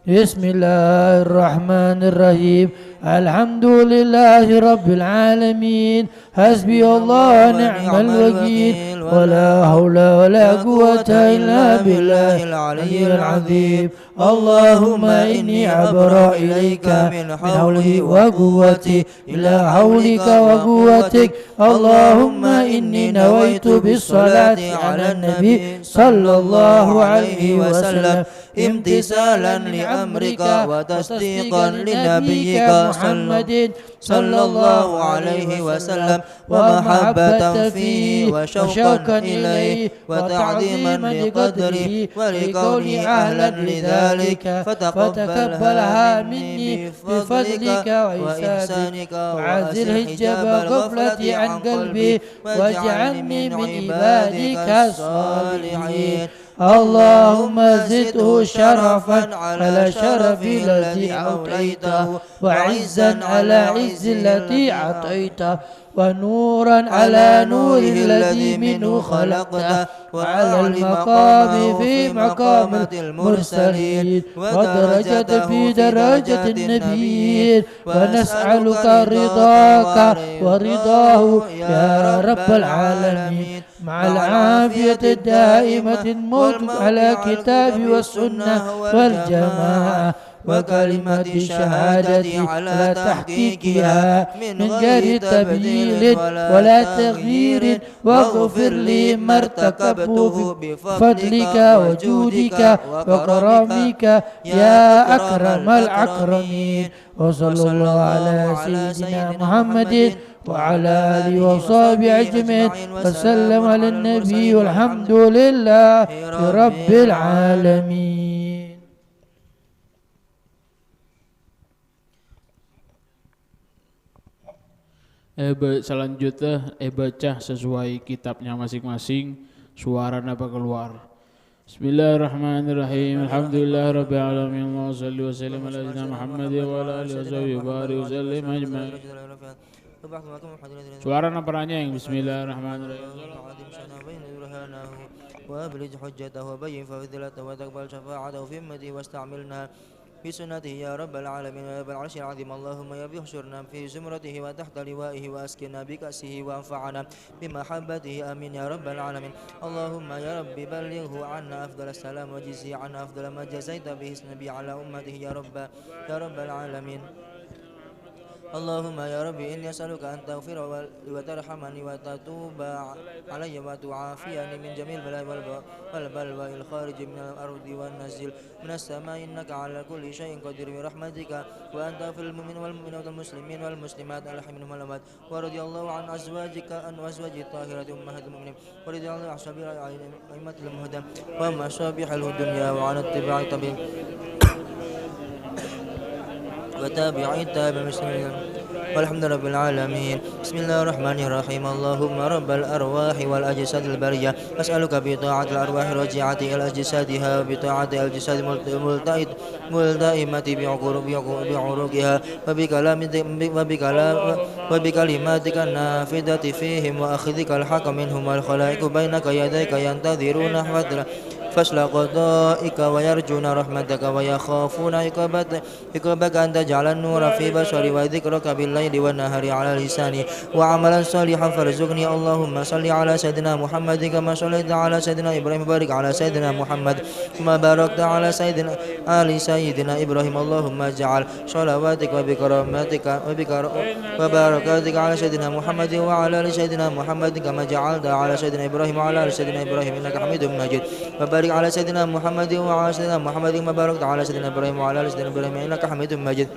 بسم الله الرحمن الرحيم. الحمد لله رب العالمين. حسبي الله ونعم الوكيل. ولا حول ولا قوة إلا بالله العلي العظيم. اللهم إني أبرأ إليك من حولي وقوتي إلى حولك وقوتك. اللهم إني نويت بالصلاة على النبي صلى الله عليه وسلم امتثالا لأمرك وتصديقا لنبيك محمد صلى الله عليه وسلم، ومحبة فيه وشوقا إليه وتعظيما لقدره ولكوني أهلا لذلك، فتقبلها مني بفضلك وإحسانك، وأزل حجاب الغفلة عن قلبي، واجعلني من عبادك الصالحين. اللهم زده شرفا على شرفه الذي أوليته، وعزا على عزه الذي أعطيته، ونورا على نوره الذي منه خلقته، وعلى المقام في مقامات المرسلين، ودرجته في درجات النبيين. ونسألك رضاك ورضاه يا رب العالمين، مع العافية الدائمة الموت على كتاب والسنة والجماعة، وكلمة الشهادة على تحقيقها من غير تبديل ولا تغيير. واغفر لي ما ارتكبته بفضلك وجودك وكرمك يا أكرم الأكرمين. وصلى الله على سيدنا محمد وعلى آله وصحبه أجمعين وسلم على النبي والحمد لله رب العالمين. Èbâ-, selanjutnya èbâca sesuai kitabnya masing-masing, suarana pakalowar. Bismillahirrahmanirrahim. Alhamdulillahirabbil alamin. Allahumma shalli wa sallim ala sayyidina Muhammad wa ala alihi wa sahbihi wa barik wa sallim ajma'in. Suarana paranyèng. Bismillahirrahmanirrahim. وأبرز حجته وبين فضيلته وتقبل شفاعته في أمته واستعملنا بسنته يا رب العالمين يا رب العرش العظيم. اللهم يا رب احشرنا في زمرته وتحت لوائه وأسقنا بكأسه وانفعنا بمحبته. آمين يا رب العالمين. اللهم يا رب بلغه عنا أفضل السلام وجزه عنا أفضل ما جزيت به النبي على أمته يا رب، يا رب العالمين. اللهم يا رب إني أسألك أن تغفر وال-، وترحمني وتتوب علي وتعافيني من جميع البلاء والب-، والبلوى الخارج من الأرض والنازل من السماء إنك على كل شيء قدير برحمتك وأن تغفر للمؤمنين والمؤمنات والمسلمين والمسلمات الأحياء منهم والأموات ورضي الله عن أزواجك، عن أزواج الطاهرات أمهات المؤمنين ورضي الله عن أصحاب الأئمة المهتدين ومصابيح الدنيا وعن اتباع التابعين وتابعي التابعين والحمد لله رب العالمين. بسم الله الرحمن الرحيم. اللهم رب الأرواح والأجساد البرية، أسألك بطاعة الأرواح الراجعة إلى أجسادها وبطاعة الأجساد الملت-، الملتئمة بعقور-، بعقو-، بعروقها وبكلام-، وبكلام-، وبكلماتك النافذة فيهم وأخذك الحق منهم والخلائق بينك يديك ينتظرون فضل-، فصل قضائك ويرجون رحمتك ويخافون عقابت-، عقابك أن تجعل النور في بصري وذكرك بالليل والنهار على لساني وعملا صالحا فارزقني. اللهم صل على سيدنا محمد كما صليت على سيدنا إبراهيم وبارك على سيدنا محمد كما باركت على سيدنا، آل سيدنا إبراهيم. اللهم اجعل صلواتك وبكراماتك وبكر-، وبركاتك على سيدنا محمد وعلى آل سيدنا محمد كما جعلت على سيدنا إبراهيم وعلى آل سيدنا إبراهيم إنك حميد مجيد. وبارك على سيدنا محمد وعلى سيدنا محمد كما باركت على سيدنا إبراهيم وعلى آل سيدنا إبراهيم إنك حميد مجيد.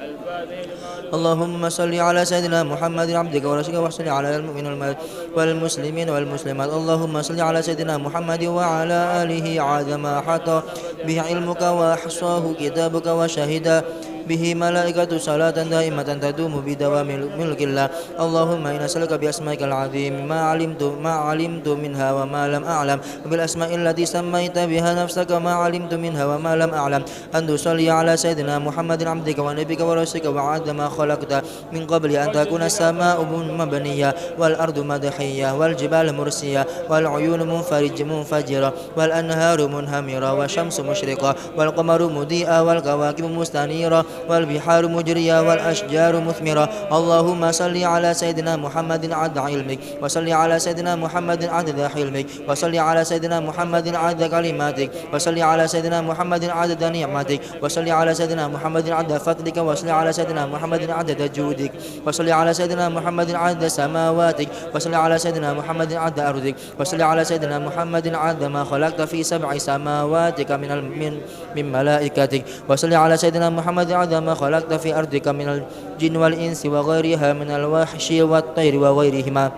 اللهم صل على سيدنا محمد عبدك ورسولك وصل على المؤمنين والم-، والمسلمين والمسلمات. اللهم صل على سيدنا محمد وعلى آله عدد ما أحاط به علمك وأحصاه كتابك وشهد به ملائكة صلاة دائمة تدوم بدوام ملك الله. اللهم إنا نسألك بأسمائك العظيم ما علمت، ما علمت منها وما لم أعلم، وبالأسماء التي سميت بها نفسك ما علمت منها وما لم أعلم، أن تصلي على سيدنا محمد عبدك ونبيك ورسولك وعدد ما خلقت من قبل أن تكون السماء مبنية والأرض مدحية والجبال مرسية والعيون منفرج-، منفجرة والأنهار منهمرة والشمس مشرقة والقمر مضيئة والكواكب مستنيرة والبحار مجرية والأشجار مثمرة. اللهم صل على سيدنا محمد عدد علمك، وصل على سيدنا محمد عدد حلمك، وصل على سيدنا محمد عدد كلماتك، وصل على سيدنا محمد عدد نعمتك، وصل على سيدنا محمد عدد فضلك، وصل على سيدنا محمد عدد جودك، وصل على سيدنا محمد عدد سماواتك، وصل على سيدنا محمد عدد أرضك، وصل على سيدنا محمد عدد ما خلقت في سبع سماواتك من ال-، من، من ملائكتك، وصل على سيدنا محمد عدد ما خلقت في أرضك من الجن والإنس وغيرها من الوحش والطير وغيرهما.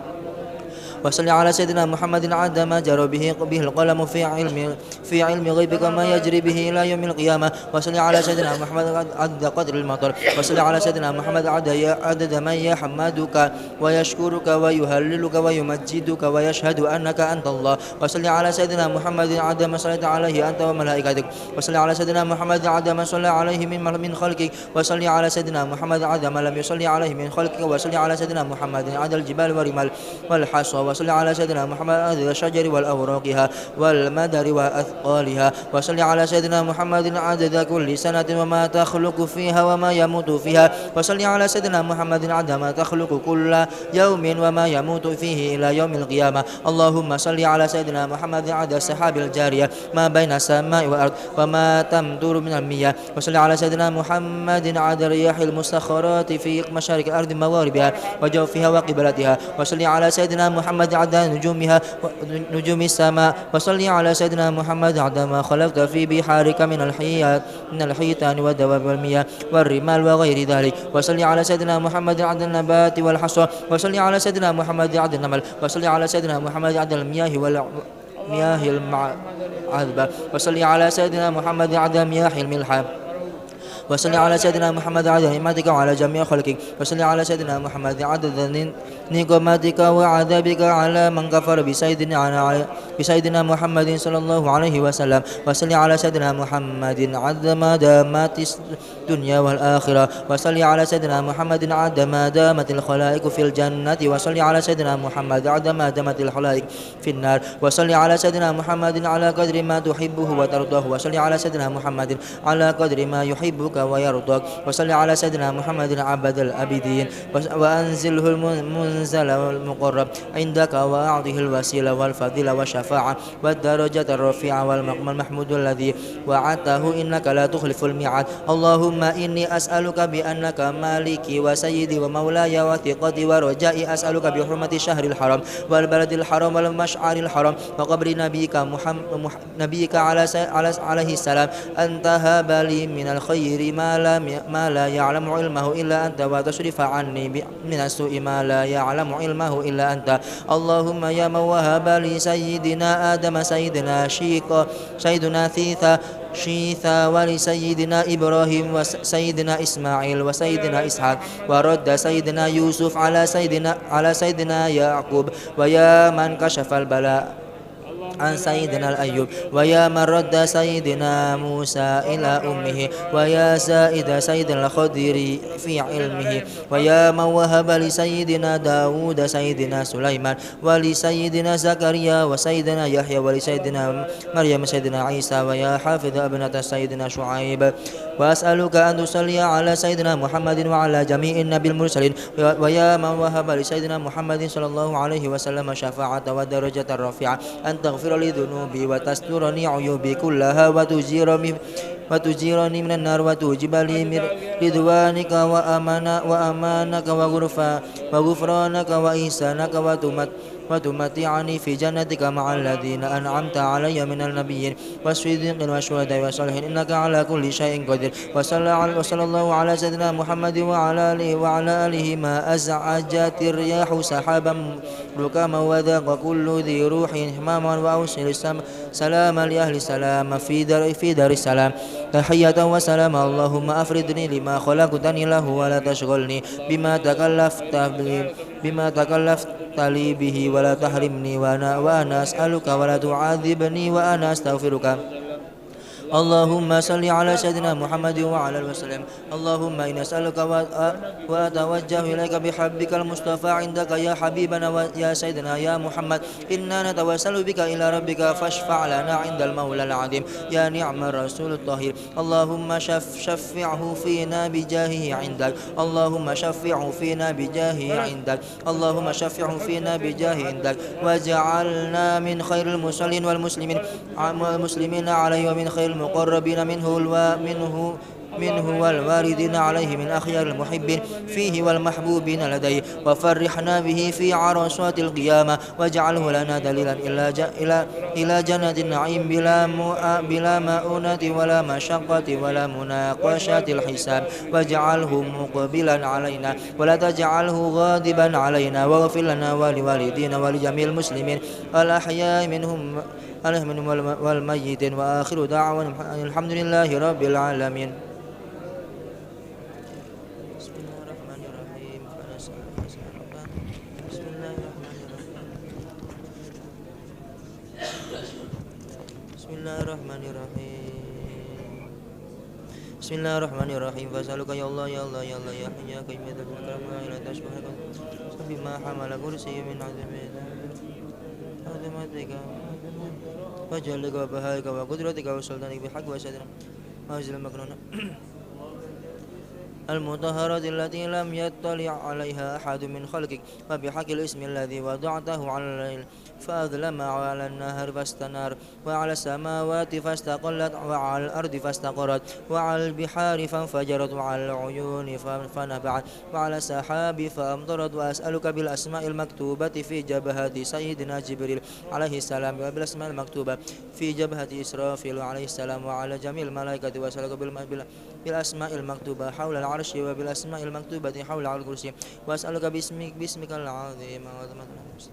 وصل على سيدنا محمد عدد ما جرى به، به القلم في علم، في علم غيبك ما يجري به إلى يوم القيامة. وصل على سيدنا محمد عد-، عدد قطر المطر. وصل على سيدنا محمد عدد ي-، عدد من يحمدك ويشكرك ويهللك ويمجدك ويشهد أنك أنت الله. وصل على سيدنا محمد عدد ما صليت عليه أنت وملائكتك. وصل على سيدنا محمد عدد ما صلى عليه من مل-، من خلقك. وصل على سيدنا محمد عدد ما لم يصل عليه من خلقك. وصل على سيدنا محمد عدد الجبال والرمال والحصى. وصل على سيدنا محمد عدد الشجر والأوراقها والمدر وأثقالها. وصل على سيدنا محمد عدد كل سنة وما تخلق فيها وما يموت فيها. وصل على سيدنا محمد عدد ما تخلق كل يوم وما يموت فيه إلى يوم القيامة. اللهم صل على سيدنا محمد عدد السحاب الجارية ما بين السماء والأرض وما تمطر من المياه. وصل على سيدنا محمد عدد الرياح المسخرات في مشارق الأرض ومغاربها وجوفها وقبلتها. وصل على سيدنا محمد عدد نجومها و-، نجوم السماء. وصل على سيدنا محمد عدد ما خلقت في بحارك من الحيات، من الحيتان والدواب والمياه والرمال وغير ذلك. وصل على سيدنا محمد عدد النبات والحصى. وصل على سيدنا محمد عدد النمل. وصل على سيدنا محمد عدد المياه وال-، مياه المع-، العذبة. وصل على سيدنا محمد عدد مياه الملح. وصل على سيدنا محمد عدد نعمتك وعلى جميع خلقك. وصل على سيدنا محمد عدد نقمتك وعذابك على من كفر بسيدنا، بسيدنا محمد صلى الله عليه وسلم. وصل على سيدنا محمد عدد ما دامت الدنيا والآخرة. وصل على سيدنا محمد عدد ما دامت الخلائق في الجنة. وصل على سيدنا محمد عدد ما دامت الخلائق في النار. وصل على سيدنا محمد على قدر ما تحبه وترضاه. وصل على سيدنا محمد على قدر ما يحبك ويرضاك. وصل على سيدنا محمد أبد الآبدين. وس-، وأنزله المنزل المقرب عندك، وأعطه الوسيلة والفضيلة والشفاعة والدرجة الرفيعة والمقام المحمود الذي وعدته، إنك لا تخلف الميعاد. اللهم إني أسألك بأنك مالكي وسيدي ومولاي وثقتي ورجائي، أسألك بحرمة الشهر الحرام والبلد الحرام والمشعر الحرام وقبر نبيك محمد، نبيك على س-، على س-، عليه السلام، أن تهب لي من الخير ما لا، ما لا يعلم علمه إلا أنت، وتصرف عني ب-، من السوء ما لا يعلم علمه إلا أنت. اللهم يا من وهب لسيدنا آدم، سيدنا شيخ، سيدنا ثيثا، شيثا، ولسيدنا إبراهيم وسيدنا إسماعيل وسيدنا إسحاق، ورد سيدنا يوسف على سيدنا، على سيدنا يعقوب، ويا من كشف البلاء عن سيدنا أيوب، ويا من رد سيدنا موسى إلى أمه، ويا زائد سيدنا الخضر في علمه، ويا من وهب لسيدنا داود سيدنا سليمان، ولسيدنا زكريا وسيدنا يحيى ولسيدنا مريم سيدنا عيسى، ويا حافظ أبنة سيدنا شعيب. وأسألك أن تصلي على سيدنا محمد وعلى جميع النبي المرسلين، ويا من وهب لسيدنا محمد صلى الله عليه وسلم شفاعة ودرجة رفيعة، أن تغفر لي ذنوبي وتسترني عيوبي كلها وتجير من، وتجيرني من النار وتوجب لي من رضوانك وأمانا-، وأمانك وغرفا-، وغفرانك وإحسانك وتمت-، وتمتعني في جنتك مع الذين أنعمت علي من النبيين والصديقين والشهداء والصالحين، إنك على كل شيء قدير. وصلى على، وصلى الله على سيدنا محمد وعلى آله، وعلى آله ما أزعجت الرياح سحابا ركاما، وذاق كل ذي روح هماما، وأوصل السم-، سلام لأهل السلام في دار، في دار السلام، تحية وسلام. اللهم أفردني لما خلقتني له، ولا تشغلني بما تكلفت به، بما تكلفت لي به، ولا تحرمني وأنا، وأنا أسألك، ولا تعذبني وأنا أستغفرك. اللهم صل على سيدنا محمد وعلى آله وسلم. اللهم إني أسألك و-، وأتوجه إليك بحبك المصطفى عندك يا حبيبنا ويا سيدنا يا محمد، إنا نتوسل بك إلى ربك فاشفع لنا عند المولى العظيم يا نعم الرسول الطاهر. اللهم شف-، شفعه فينا بجاهه عندك. اللهم شفعه فينا بجاهه عندك. اللهم شفعه فينا بجاهه عندك، واجعلنا من خير المصلين والمسلمين، والمسلمين عليه، ومن خير المقربين منه الوا-، منه، منه والواردين عليه من أخيار المحبين فيه والمحبوبين لديه، وفرحنا به في عرصات القيامة، واجعله لنا دليلا إلى ج-، إلى، إلى جنة النعيم بلا مؤ-، بلا مؤونة ولا مشقة ولا مناقشة الحساب، واجعله مقبلا علينا ولا تجعله غاضبا علينا، واغفر لنا ولوالدينا ولجميع المسلمين الأحياء منهم، الأحياء منهم والم-، والميتين. وآخر دعوانا أن الحمد لله رب العالمين. بسم الله الرحمن الرحيم. بسم الله الرحمن الرحيم. بسم الله الرحمن الرحيم. بسم الله الرحمن الرحيم. فأسألك يا الله، يا الله، يا الله، يا حي يا قيوم، يا ذا الجلال والإكرام، يا لا تشفع لك بما حمل كرسي من عظمتك، عظمتك وجلالك وبهائك وقدرتك وسلطانك بحق وجهك الكريم المكنون المطهرة التي لم يطلع عليها أحد من خلقك، وبحق الاسم الذي وضعته على الليل فأظلم، وعلى النهار فاستنار، وعلى السماوات فاستقلت، وعلى الأرض فاستقرت، وعلى البحار فانفجرت، وعلى العيون ف-، فنبعت، وعلى السحاب فأمطرت. وأسألك بالأسماء المكتوبة في جبهة سيدنا جبريل عليه السلام، وبالأسماء المكتوبة في جبهة إسرافيل عليه السلام، وعلى جميع الملائكة. وأسألك بالم-، بال-، بالأسماء المكتوبة حول العرش، وبالأسماء المكتوبة حول الكرسي. وأسألك باسمك، باسمك العظيم وعظمتك.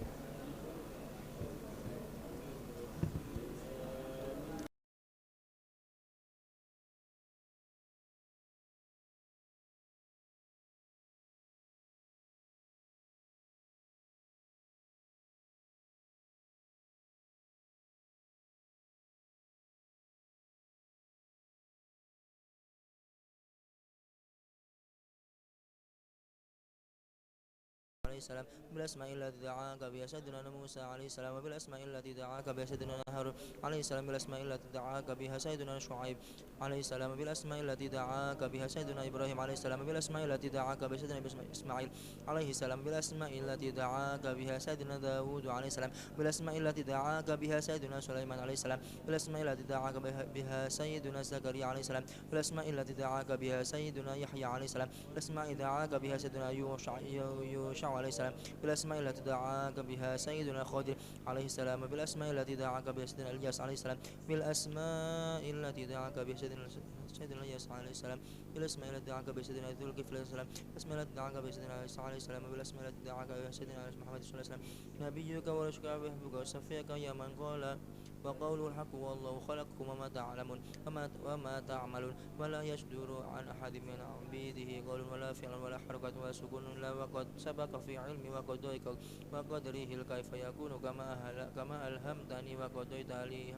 عليه السلام بالأسماء التي دعاك بها سيدنا موسى عليه السلام، وبالأسماء التي دعاك بها سيدنا هارون عليه السلام، بالأسماء التي دعاك بها سيدنا شعيب عليه السلام، وبالأسماء التي دعاك بها سيدنا إبراهيم عليه السلام، وبالأسماء التي دعاك بها سيدنا إسماعيل عليه السلام، وبالأسماء التي دعاك بها سيدنا داود عليه السلام، وبالأسماء التي دعاك بها سيدنا سليمان عليه السلام، وبالأسماء التي دعاك بها، بها سيدنا زكريا عليه السلام، وبالأسماء التي دعاك بها سيدنا يحيى عليه السلام، وبالأسماء التي دعاك بها سيدنا يوشع، يو-، يوشع عليه السلام، وبالأسماء التي دعاك بها سيدنا خضر عليه السلام، وبالأسماء التي دعاك بها سيدنا إلياس عليه السلام، بالأسماء التي دعاك بها سيدنا، سيدنا إلياس عليه السلام، بالأسماء التي دعاك بها سيدنا ذو الكفل عليه السلام، بالأسماء التي دعاك بها سيدنا عيسى عليه السلام، وبالأسماء التي دعاك بها سيدنا محمد صلى الله عليه وسلم، نبيك ورسولك وحبيبك وصفيك، يا من قال وقوله الحق، والله خلقكم وما تعلمون، وما، وما تعملون، ولا يصدر عن أحد من عبيده قول ولا فعل ولا حركة ولا سكون إلا وقد سبق في علمي وقضائك وقدره الكيف يكون كما أهل-، كما ألهمتني وقضيت لي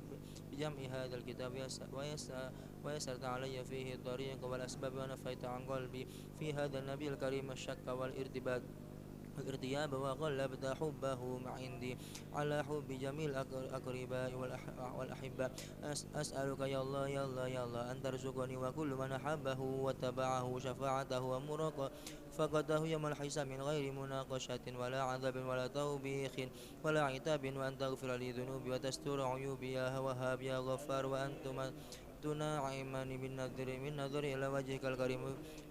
بجمع هذا الكتاب ويس-، ويس-، ويسرت علي فيه الطريق والأسباب ونفيت عن قلبي في هذا النبي الكريم الشك والارتباك والارتياب وغلبت حبه عندي على حب جميع الأقر-، الأقرباء والأح-، والأحبة. أس-، أسألك يا الله، يا الله، يا الله، أن ترزقني وكل من أحبه واتبعه شفاعته ومرافقته يوم الحساب من غير مناقشة ولا عذاب ولا توبيخ ولا عتاب، وأن تغفر لي ذنوبي وتستر عيوبي يا وهاب يا غفار، وأن تم-، تنعمني بالنظر، بالنظر إلى وجهك الكريم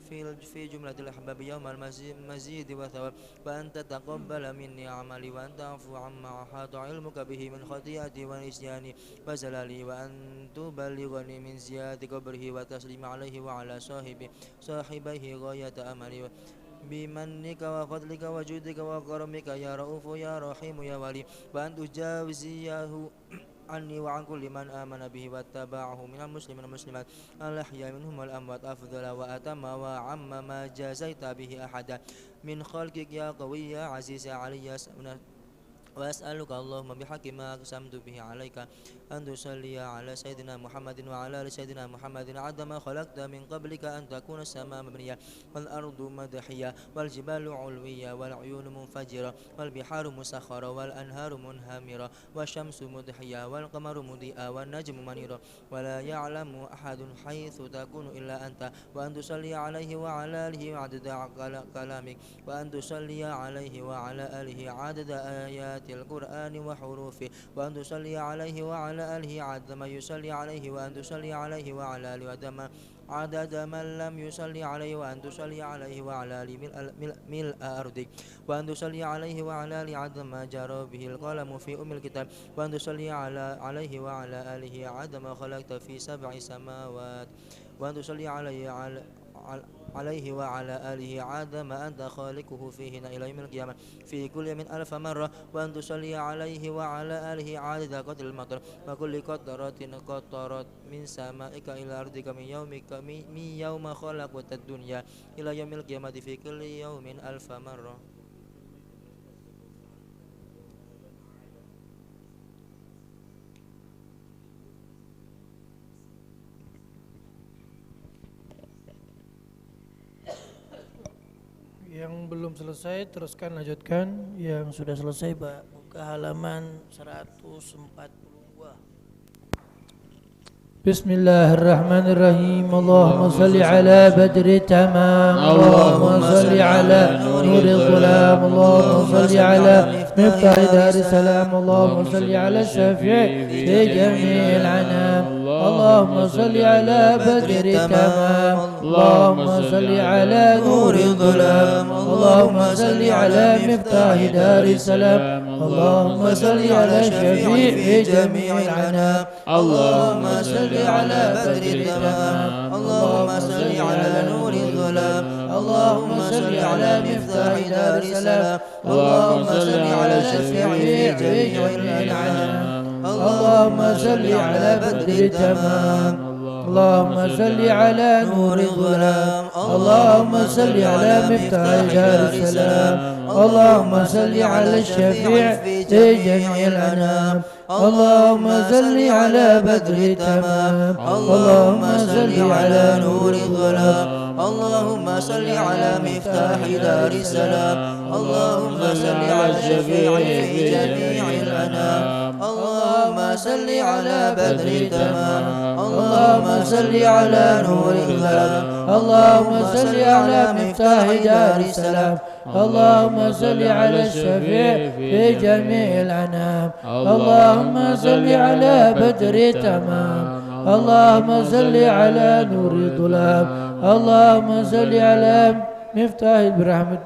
في ال-، في جملة الأحباب يوم المزي-، المزيد والثواب، وأن تتقبل مني عملي، وأن تعفو عما أحاط علمك به من خطيئتي ونسياني وزللي، وأن تبلغني من زيارة قبره والتسليم عليه وعلى صاحبه، صاحبيه غاية أملي، بمنك وفضلك وجودك وكرمك يا رؤوف يا رحيم يا ولي، وأن تجازيه عني وعن كل من آمن به واتبعه من المسلمين والمسلمات الأحياء منهم والأموات أفضل وأتم وأعم ما جازيت به أحدا من خلقك يا قوي يا عزيز يا علي يا س-، وأسألك اللهم بحق ما أقسمت به عليك أن تصلي على سيدنا محمد وعلى آل سيدنا محمد عدد ما خلقت من قبلك أن تكون السماء مبنية والأرض مدحية والجبال علوية والعيون منفجرة والبحار مسخرة والأنهار منهمرة والشمس مضحية والقمر مضيئا والنجم منيرا ولا يعلم أحد حيث تكون إلا أنت، وأن تصلي عليه وعلى آله عدد كلا-، كلامك، وأن تصلي عليه وعلى آله عدد آيات القرآن وحروفه، وأن تصلي عليه وعلى آله عدد من يصلي عليه، وأن تصلي عليه وعلى آله عدد من عدد من لم يصل عليه، وأن تصلي عليه وعلى آله ملء، ملء، ملء أرضك، وأن تصلي عليه وعلى آله عدد ما جرى به القلم في أم الكتاب، وأن تصلي على، عليه وعلى آله عدد ما خلقت في سبع سماوات، وأن تصلي عليه، على، على، عليه وعلى آله عدد ما أنت خالقه فيهن إلى يوم القيامة في كل يوم ألف مرة، وأن تصلي عليه وعلى آله عدد قطر المطر، وكل قطرة قطرت من سمائك إلى أرضك من يومك، من، من يوم خلقت الدنيا إلى يوم القيامة في كل يوم ألف مرة. Yang belum selesai, teruskan, lanjutkan. Yang sudah selesai, Pak, buka halaman seratus empat puluh dua. بسم الله الرحمن الرحيم. اللهم صل على بدر التمام. اللهم صل على نور الظلام. اللهم صل على مفتاح دار السلام. اللهم صل على الشفيع في جميع الأنام. اللهم صل على بدر التمام. اللهم صل على نور الظلام. اللهم صل على مفتاح دار السلام. اللهم صل على الشفيع في جميع الأنام. اللهم صل على بدر التمام. اللهم صل على نور الظلام. اللهم صل على مفتاح دار السلام. اللهم صل على الشفيع في جميع الأنام. اللهم صل على بدر التمام. اللهم صل على نور الظلام. اللهم صل على مفتاح دار السلام. اللهم صل على الشفيع في جميع الأنام. اللهم صل على بدر التمام. اللهم صل على نور الظلام. اللهم صل على مفتاح دار السلام. اللهم صل على الشفيع في جميع الأنام. اللهم صل على بدر التمام. اللهم صل على نور الظلام. اللهم صل على مفتاح دار السلام. اللهم صل على الشفيع في جميع الأنام. اللهم صل على بدر التمام. اللهم صل على نور الظلام. اللهم صل على مفتاح برحمة.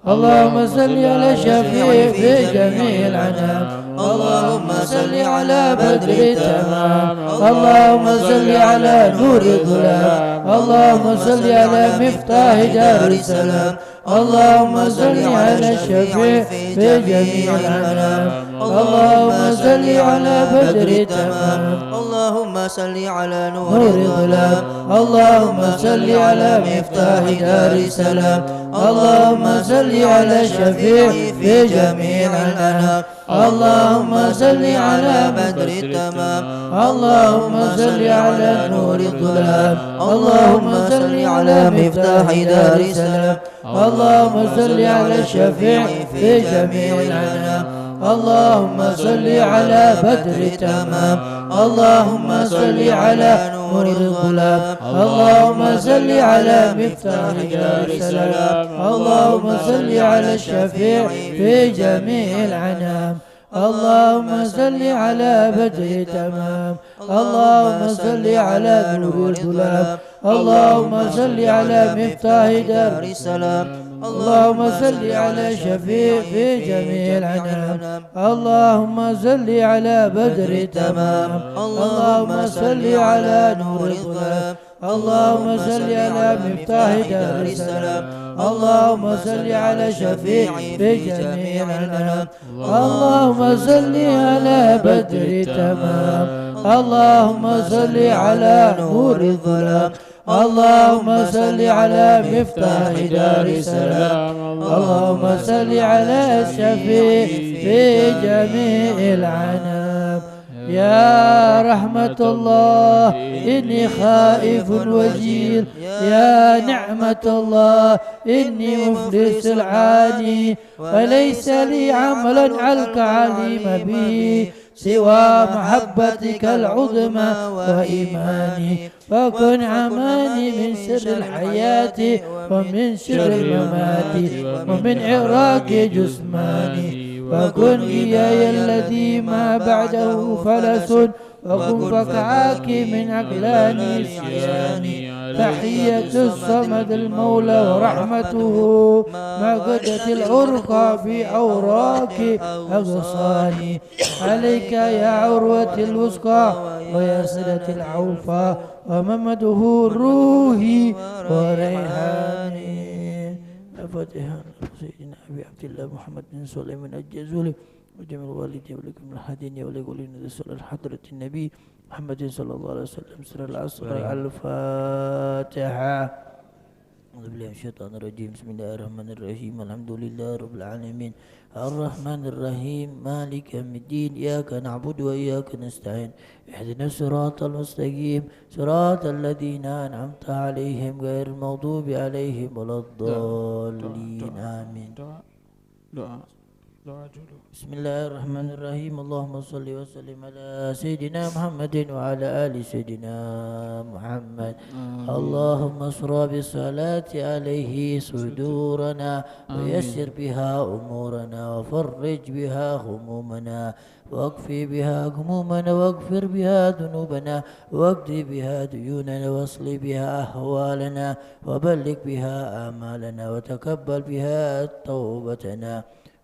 اللهم صل على الشفيع في جميع الأنام. اللهم صل على بدر التمام. اللهم صل على نور الظلام. اللهم صل على مفتاح دار السلام. اللهم صل على الشفيع في جميع الأنام. اللهم صل على بدر التمام. اللهم صل على نور الظلام. اللهم صل على مفتاح دار السلام. اللهم صل على الشفيع في جميع الأنام. اللهم صل على بدر التمام. اللهم صل على نور الظلام. اللهم صل على مفتاح دار السلام. اللهم صل على الشفيع في جميع الأنام. اللهم صل على بدر التمام. اللهم صل على نور الظلام. اللهم صل على مفتاح دار السلام. اللهم صل على الشفيع في جميع الأنام. اللهم صل على بدر التمام. اللهم صل على نور الظلام. اللهم صل على مفتاح دار السلام. اللهم صل على الشفيع في جميع الأنام. اللهم صل على بدر التمام. اللهم صل على نور الظلام. اللهم صل على مفتاح دار السلام. اللهم صل على الشفيع في جميع الأنام. اللهم صل على بدر التمام. اللهم صل على نور الظلام. اللهم صل على مفتاح دار السلام. اللهم صل على الشفيع في جميع الأنام. يا رحمة الله، إني خائف وجيل. يا نعمة الله، إني مفلس العاني، وليس لي عمل ألقى عليم به سوى محبتك العظمى وإيماني، فكن أماني من سر الحياة ومن سر مماتي ومن إغراق جسماني، وكن إياي الذي ما بعده فلس، وكن فكاكي من أقلاني نسياني. تحية الصمد المولى ورحمته، ما قدت الأرقى في أوراق أغصاني. عليك يا عروة الوثقى ويا سدرة الأوفى وممده روحي وريحاني. الفاتحة. سيدنا أبي عبد الله محمد بن سليمان الجازولي وجميع الوالدين ولكل الحاضرين ولكل الناس على حضرة النبي محمد صلى الله عليه وسلم. سر العصر. الفاتحة. أعوذ بالله من الشيطان الرجيم. بسم الله الرحمن الرحيم. الحمد لله رب العالمين. الرحمن الرحيم. مالك يوم الدين. إياك نعبد وإياك نستعين. اهدنا الصراط المستقيم. صراط الذين أنعمت عليهم غير المغضوب عليهم ولا الضالين. آمين. Doa. Doa dulu. بسم الله الرحمن الرحيم. اللهم صل وسلم على سيدنا محمد وعلى آل سيدنا محمد. آمين. اللهم اصرف بالصلاة عليه صدورنا، آمين. ويسر بها أمورنا، وفرج بها همومنا، واكف بها غمومنا، واغفر بها ذنوبنا، واقض بها ديوننا، واصلح بها أحوالنا، وبلغ بها آمالنا، وتقبل بها توبتنا،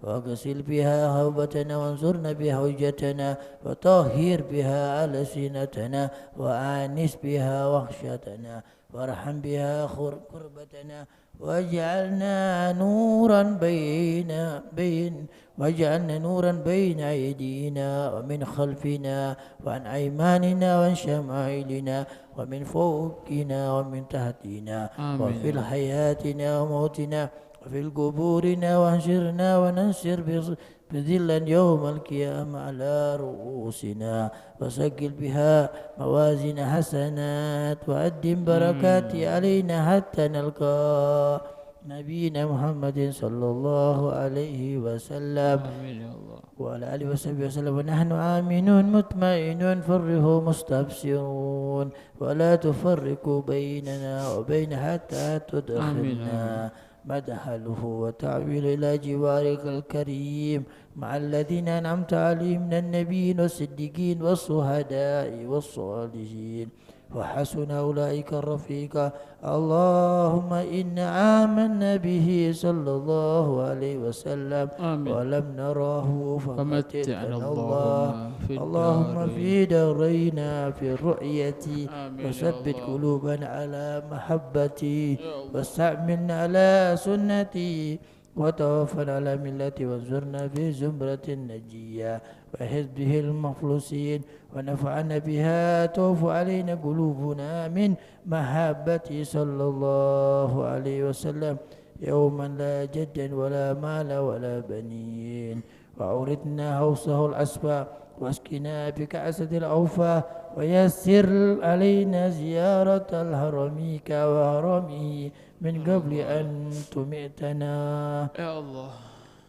واغسل بها حوبتنا، وانصرنا بها حجتنا، وطهر بها ألسنتنا، وآنس بها وحشتنا، وارحم بها خر-، كربتنا، واجعلنا نورا بين، بين، واجعلنا نورا بين أيدينا ومن خلفنا وعن أيماننا وعن شمائلنا ومن فوقنا ومن تحتنا، آمين. وفي حياتنا وموتنا وفي قبورنا، واحشرنا وننشر بظ-، بظلا يوم القيامة على رؤوسنا، وثقل بها موازين حسنات، وأدم بركات علينا حتى نلقى نبينا محمد صلى الله عليه وسلم. آمين يا الله. وعلى آله وصحبه وسلم، ونحن آمنون مطمئنون، فرحون مستبشرون، ولا تفرقوا بيننا وبين حتى تدخلنا آمين، آمين. مدخله وتأويله إلى جوارك الكريم، مع الذين أنعمت عليهم من النبيين والصديقين والشهداء والصالحين، وحسن أولئك رفيقا. اللهم إنا آمنا به صلى الله عليه وسلم آمين. ولم نره فمتعنا فمتعنا الله اللهم في اللهم الدارين. في دارينا في الرؤية آمين يا وثبت الله. قلوبنا على محبته يا الله. واستعملنا على سنته وتوفنا على ملته وانصرنا في زمرة النجية وحزبه المخلصين ونفعنا بها طوف علينا قلوبنا من محبته صلى الله عليه وسلم يوما لا جدا ولا مال ولا بنين وأورثنا حوضه الأصفى واسقنا بكأسه الأوفى ويسر علينا زيارة الحرمك وحرمه من قبل أن تميتنا. يا الله.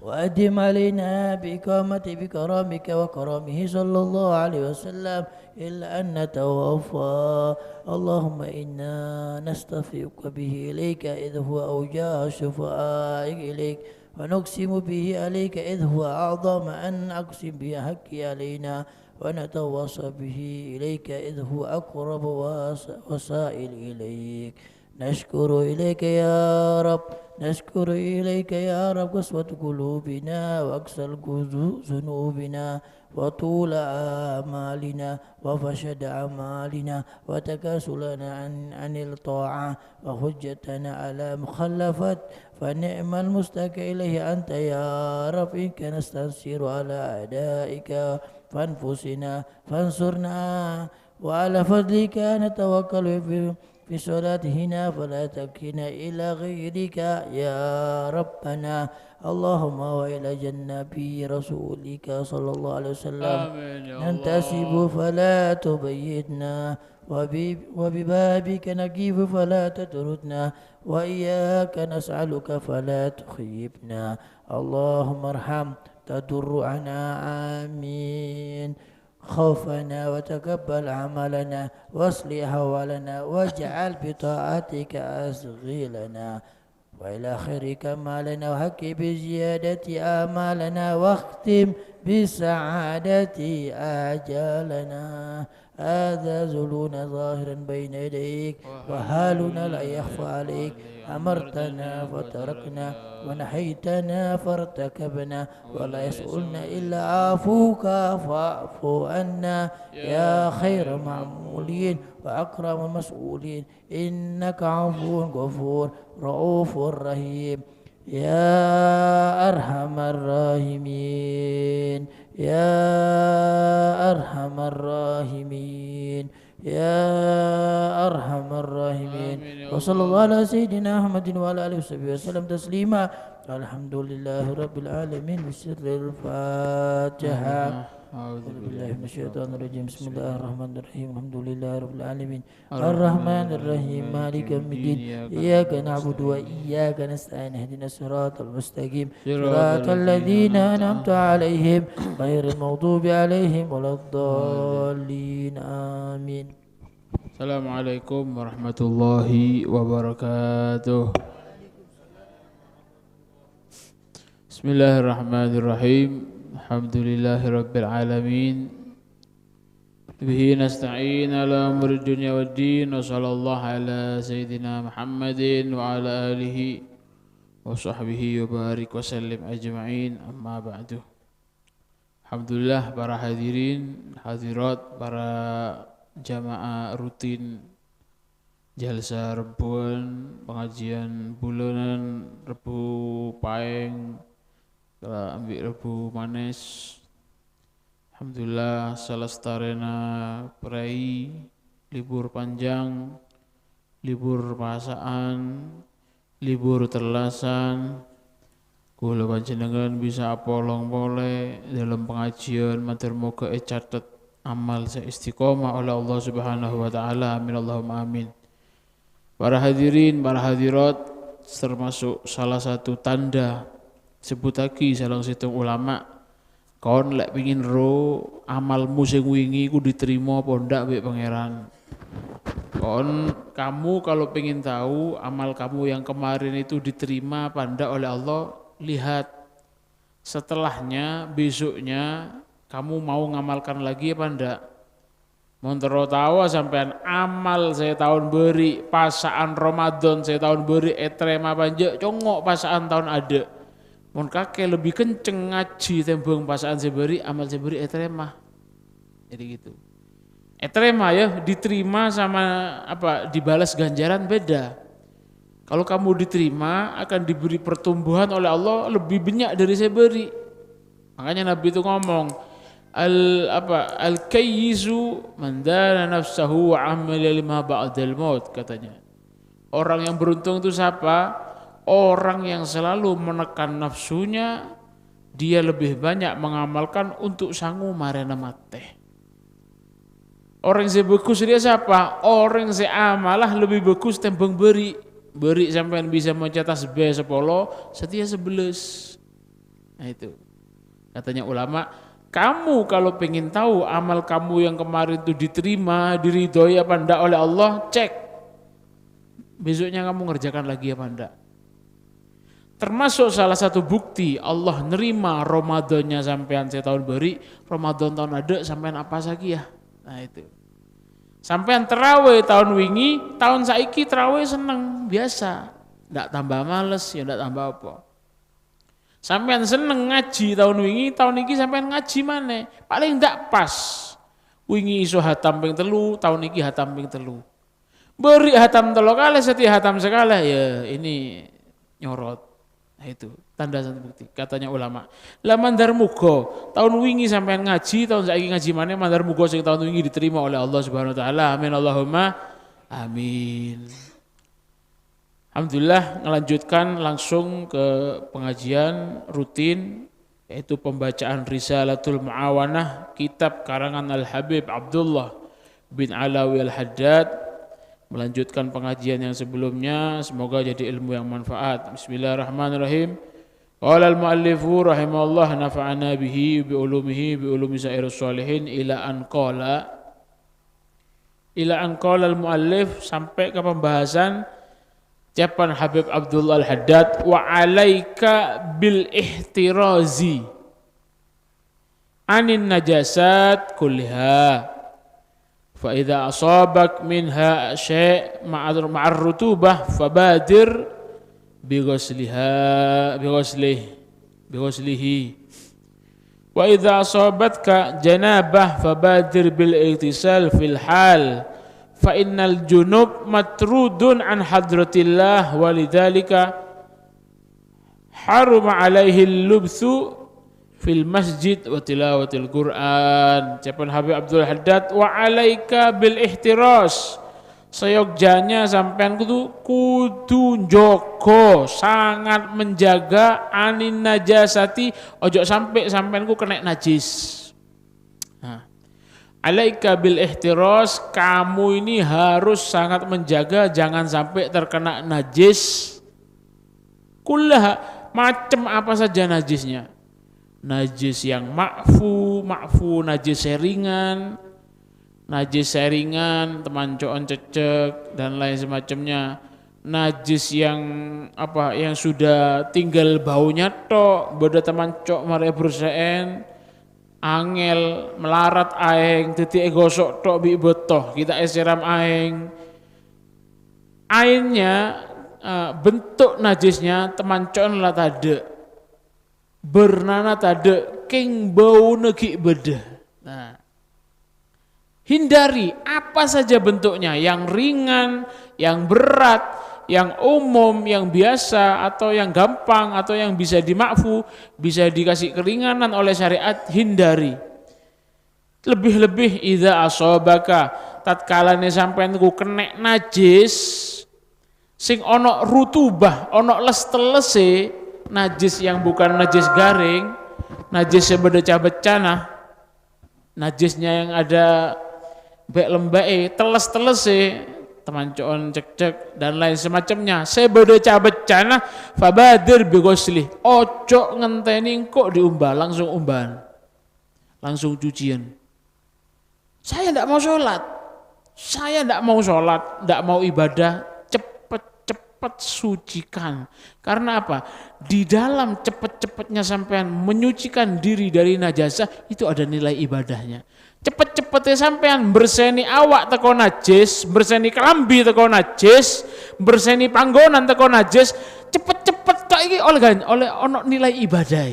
وأدم علينا بإقامته بكرمك وكرمه صلى الله عليه وسلم إلا أن نتوفى. اللهم إنا نستشفعك به إليك إذ هو أوجه شفعائك إليك، ونقسم به عليك إذ هو أعظم أن أقسم بحقه علينا، ونتوسل به إليك إذ هو أقرب وس-، وسائل إليك. نشكر إليك يا رب، نشكر إليك يا رب قسوة قلوبنا وأكثر جزو-، ذنوبنا وطول آمالنا وفساد أعمالنا وتكاسلنا عن، عن الطاعة وحجتنا على مخالفة، فنعم المستعان إليه أنت يا رب، إنك نستنصر على أعدائك فأنفسنا فانصرنا، وعلى فضلك نتوكل في، في صلاتنا فلا تكلنا إلى غيرك يا ربنا. اللهم وإلى جناب رسولك صلى الله عليه وسلم آمين يا الله. ننتسب فلا تبعدنا، وب-، وببابك نقف فلا تطردنا، وإياك نسألك فلا تخيبنا. اللهم ارحم تضرعنا، آمين، خوفنا وتقبل عملنا وأصلح أحوالنا واجعل بطاعتك أشغالنا وإلى خيرك مالنا وحقق بزيادة آمالنا واختم بالسعادة آجالنا. هذا ذلنا ظاهرا بين يديك وحالنا لا يخفى عليك. أمرتنا فتركنا ونهيتنا فارتكبنا ولا يسؤلنا إلا عفوك فاعف عنا يا خير معمولين وأكرم مسؤولين. إنك عفو غفور رؤوف رحيم. يا أرحم الراحمين، يا أرحم الراحمين، يا أرحم الراحمين. آمين يا الله. وصلى الله على سيدنا محمد وعلى آله وصحبه وسلم تسليما. الحمد لله رب العالمين. بسر الفاتحة. أعوذ بالله من الشيطان الرجيم. بسم الله الرحمن الرحيم. الحمد لله رب العالمين. الرحمن الرحيم. مالك يوم الدين. إياك نعبد وإياك نستعين. اهدنا الصراط المستقيم. صراط الذين أنعمت عليهم غير المغضوب عليهم ولا الضالين. آمين. السلام عليكم ورحمة الله وبركاته. بسم الله الرحمن الرحيم. الحمد لله رب العالمين. به نستعين على أمور الدنيا والدين، وصلى الله على سيدنا محمد وعلى آله وصحبه وبارك وسلم أجمعين. أما بعد. Alhamdulillah, para hadirin, hadirat, para jamaah rutin Jalsa Rebbhuwân, pangajiân bulânan Rebbhu Paèng, kala embi' Rebbhu Manes. Alhamdulillah, salastarèna prai, libur panjang, libur pasa'an, libur tellasan, kaulâ panjhennengngan bisa apolong polè dâlem pangajiân, mator moghâ ècatet amal sè istiqomah oleh Allah Subhanahu wa Ta'ala. Amin, Allahumma amin. Para hadirin, para hadirat, termasuk salah satu tanda, sebbhuttaghi sareng sèttong ulama, "Kon lè' pèngèn ro amalmu sè ngèngèng iku diterima apa endak bi' Pangèran. Kon, kamu kalau pengen tahu amal kamu yang kemarin itu diterima apa endak oleh Allah, lihat. Setelahnya, besoknya, kamu mau ngamalkan lagi apa endak?" Mon terro taowa sampèyan amal sè taon bâri', pasa'an Ramadan sè taon bâri' ètarèma apa enjâ', congngo' pasa'an taon adâ'. Mon kakè lebbi kenceng ngajhi tèmbhâng pasa'an sè bâri', amal sè bâri' ètarèma. Jadi gitu. Ètarèma ya, diterima sama apa, dibalas ganjaran beda. Kalau kamu diterima, akan diberi pertumbuhan oleh Allah lebih banyak dari sè bâri'. Makanya Nabi itu ngomong, "Al, apa, al-kayyisu man dana nafsahu wa amila lima ba'dal maut," katanya. Orang yang beruntung itu siapa? Orang yang selalu menekan nafsunya, dia lebih banyak mengamalkan untuk sangu marèna matè. Orèng sè bhâghus rèya sapa? Orèng sè amalla lebbi bhâghus tèmbhâng bâri'. Bâri' sampèyan bisa maca tasbih sapolo, satèya sabellâs. Nah, itu. Katanya ulama, "Kamu kalau pengen tahu amal kamu yang kemarin itu diterima, diridhoi apa ndak oleh Allah, cek. Besoknya kamu ngerjakan lagi apa ndak." Termasuk salah satu bukti Allah nerima Ramadannya sampèyan sè taon bâri', Ramadan taon adâ' sampèyan apa saja. Nah, itu. Sampèyan tarawih taon wingi, taon saiki tarawih seneng, biasa. Ndak tambah males, ya ndak tambah apa. Sampèyan seneng ngajhi taon wingi, taon iki sampèyan ngajhi manè. Paling ndak pas. Wingi iso hatam ping tellu, taon iki hatam ping tellu. Bâri' hatam tello kalè, satèya hatam sakalè, ya ini nyorot. Nah, itu tanda satu bukti. Katanya ulama, "Lah mandhâr moghâ taon wingi sampèyan ngajhi, taon saiki ngajhi manè, mandhâr moghâ sè taon wingi diterima oleh Allah Subhanahu wa Ta'ala. Amin, Allahumma amin." Alhamdulillah, ngelanjutkan langsung ke pengajian rutin, yaitu pembacaan Risalatul Muawanah, kitab karangan Al-Habib Abdullah bin Alawi Al-Haddad. Melanjutkan pengajian yang sebelumnya, semoga jadi ilmu yang manfaat. Bismillahirrahmanirrahim. Qala al-muallifu rahimahullah, nafa'ana bihi bi ulumihi bi ulumi sairus sholihin, ila an qala. Ila an qala al-muallif, sampai ke pembahasan ucapan Habib Abdullah Al-Haddad, "Wa alaika bil ihtirazi anin najasat kulliha. Fa idza asabak minha syai' ma'ar, ma'ar rutubah fabadir bi ghusliha, bi ghuslih, bi ghuslihi." "Wa idza asabatka janabah fabadir bil ightisal fil hal, fa innal junub matrudun an hadratillah, wa lidzalika haruma alaihi lubthu fil masjid wa tilawatil Qur'an." Ucapan Habib Abdul Haddad, "Wa alaika bil ihtiras." Sayogjanya sampèyan kudu, kudu njogo, sangat menjaga anin najasati, ojo sampai sampèyan ku kena najis. Nah, alaika bil ihtiras, kamu ini harus sangat menjaga jangan sampai terkena najis. Kullaha, macem apa saja najisnya. Najis yang ma'fu, ma'fu najis sè ringan, najis sè ringan, teman co'on cecek, dan lain semacamnya. Najis yang, apa, yang sudah tinggal baunya tok, bâdâ teman co' marè bersè'èn, angèl, malarat aèng, dhâddhi ègoso' tok bi' bâto, ghi' ta' èsiram aèng. Ainnya, eh, bentuk najisnya teman co'on la tadâ'. Bârnana tadâ', kèng bâuna ghi' bâdâ. Nah, hindari apa saja bentuknya, yang ringan, yang berat, yang umum, yang biasa, atau yang gampang, atau yang bisa dima'fu, bisa dikasih keringanan oleh syariat, hindari. Lebih-lebih idza asobaka, tatkalane sampeyan niku kenne' najis, sing ana rutubah, ana les-tellesse, najis yang bukan najis garing, najis sè bâdâ ca-beccana, najisnya yang ada bâk-lembâ'è, telles-tellesse, tamanco'on cekcek, dan lain semacamnya, sè bâdâ ca-beccana, fabadir bi ghuslih, ojo ngenteni engko' diumba, langsung umbaan, langsung cucian. Saya ndak mau sholat. Saya ndak mau sholat, ndak mau ibadah. Cepet-cepet sucikan. Karena apa? Di dalam cepet-cepetnya sampean menyucikan diri dari najasah, itu ada nilai ibadahnya. Cepet-cepetnya sampean berseni awak teko najis, berseni kelambi teko najis, berseni panggonan teko najis, cepet-cepet tok iki oleh, oleh ono nilai ibadah.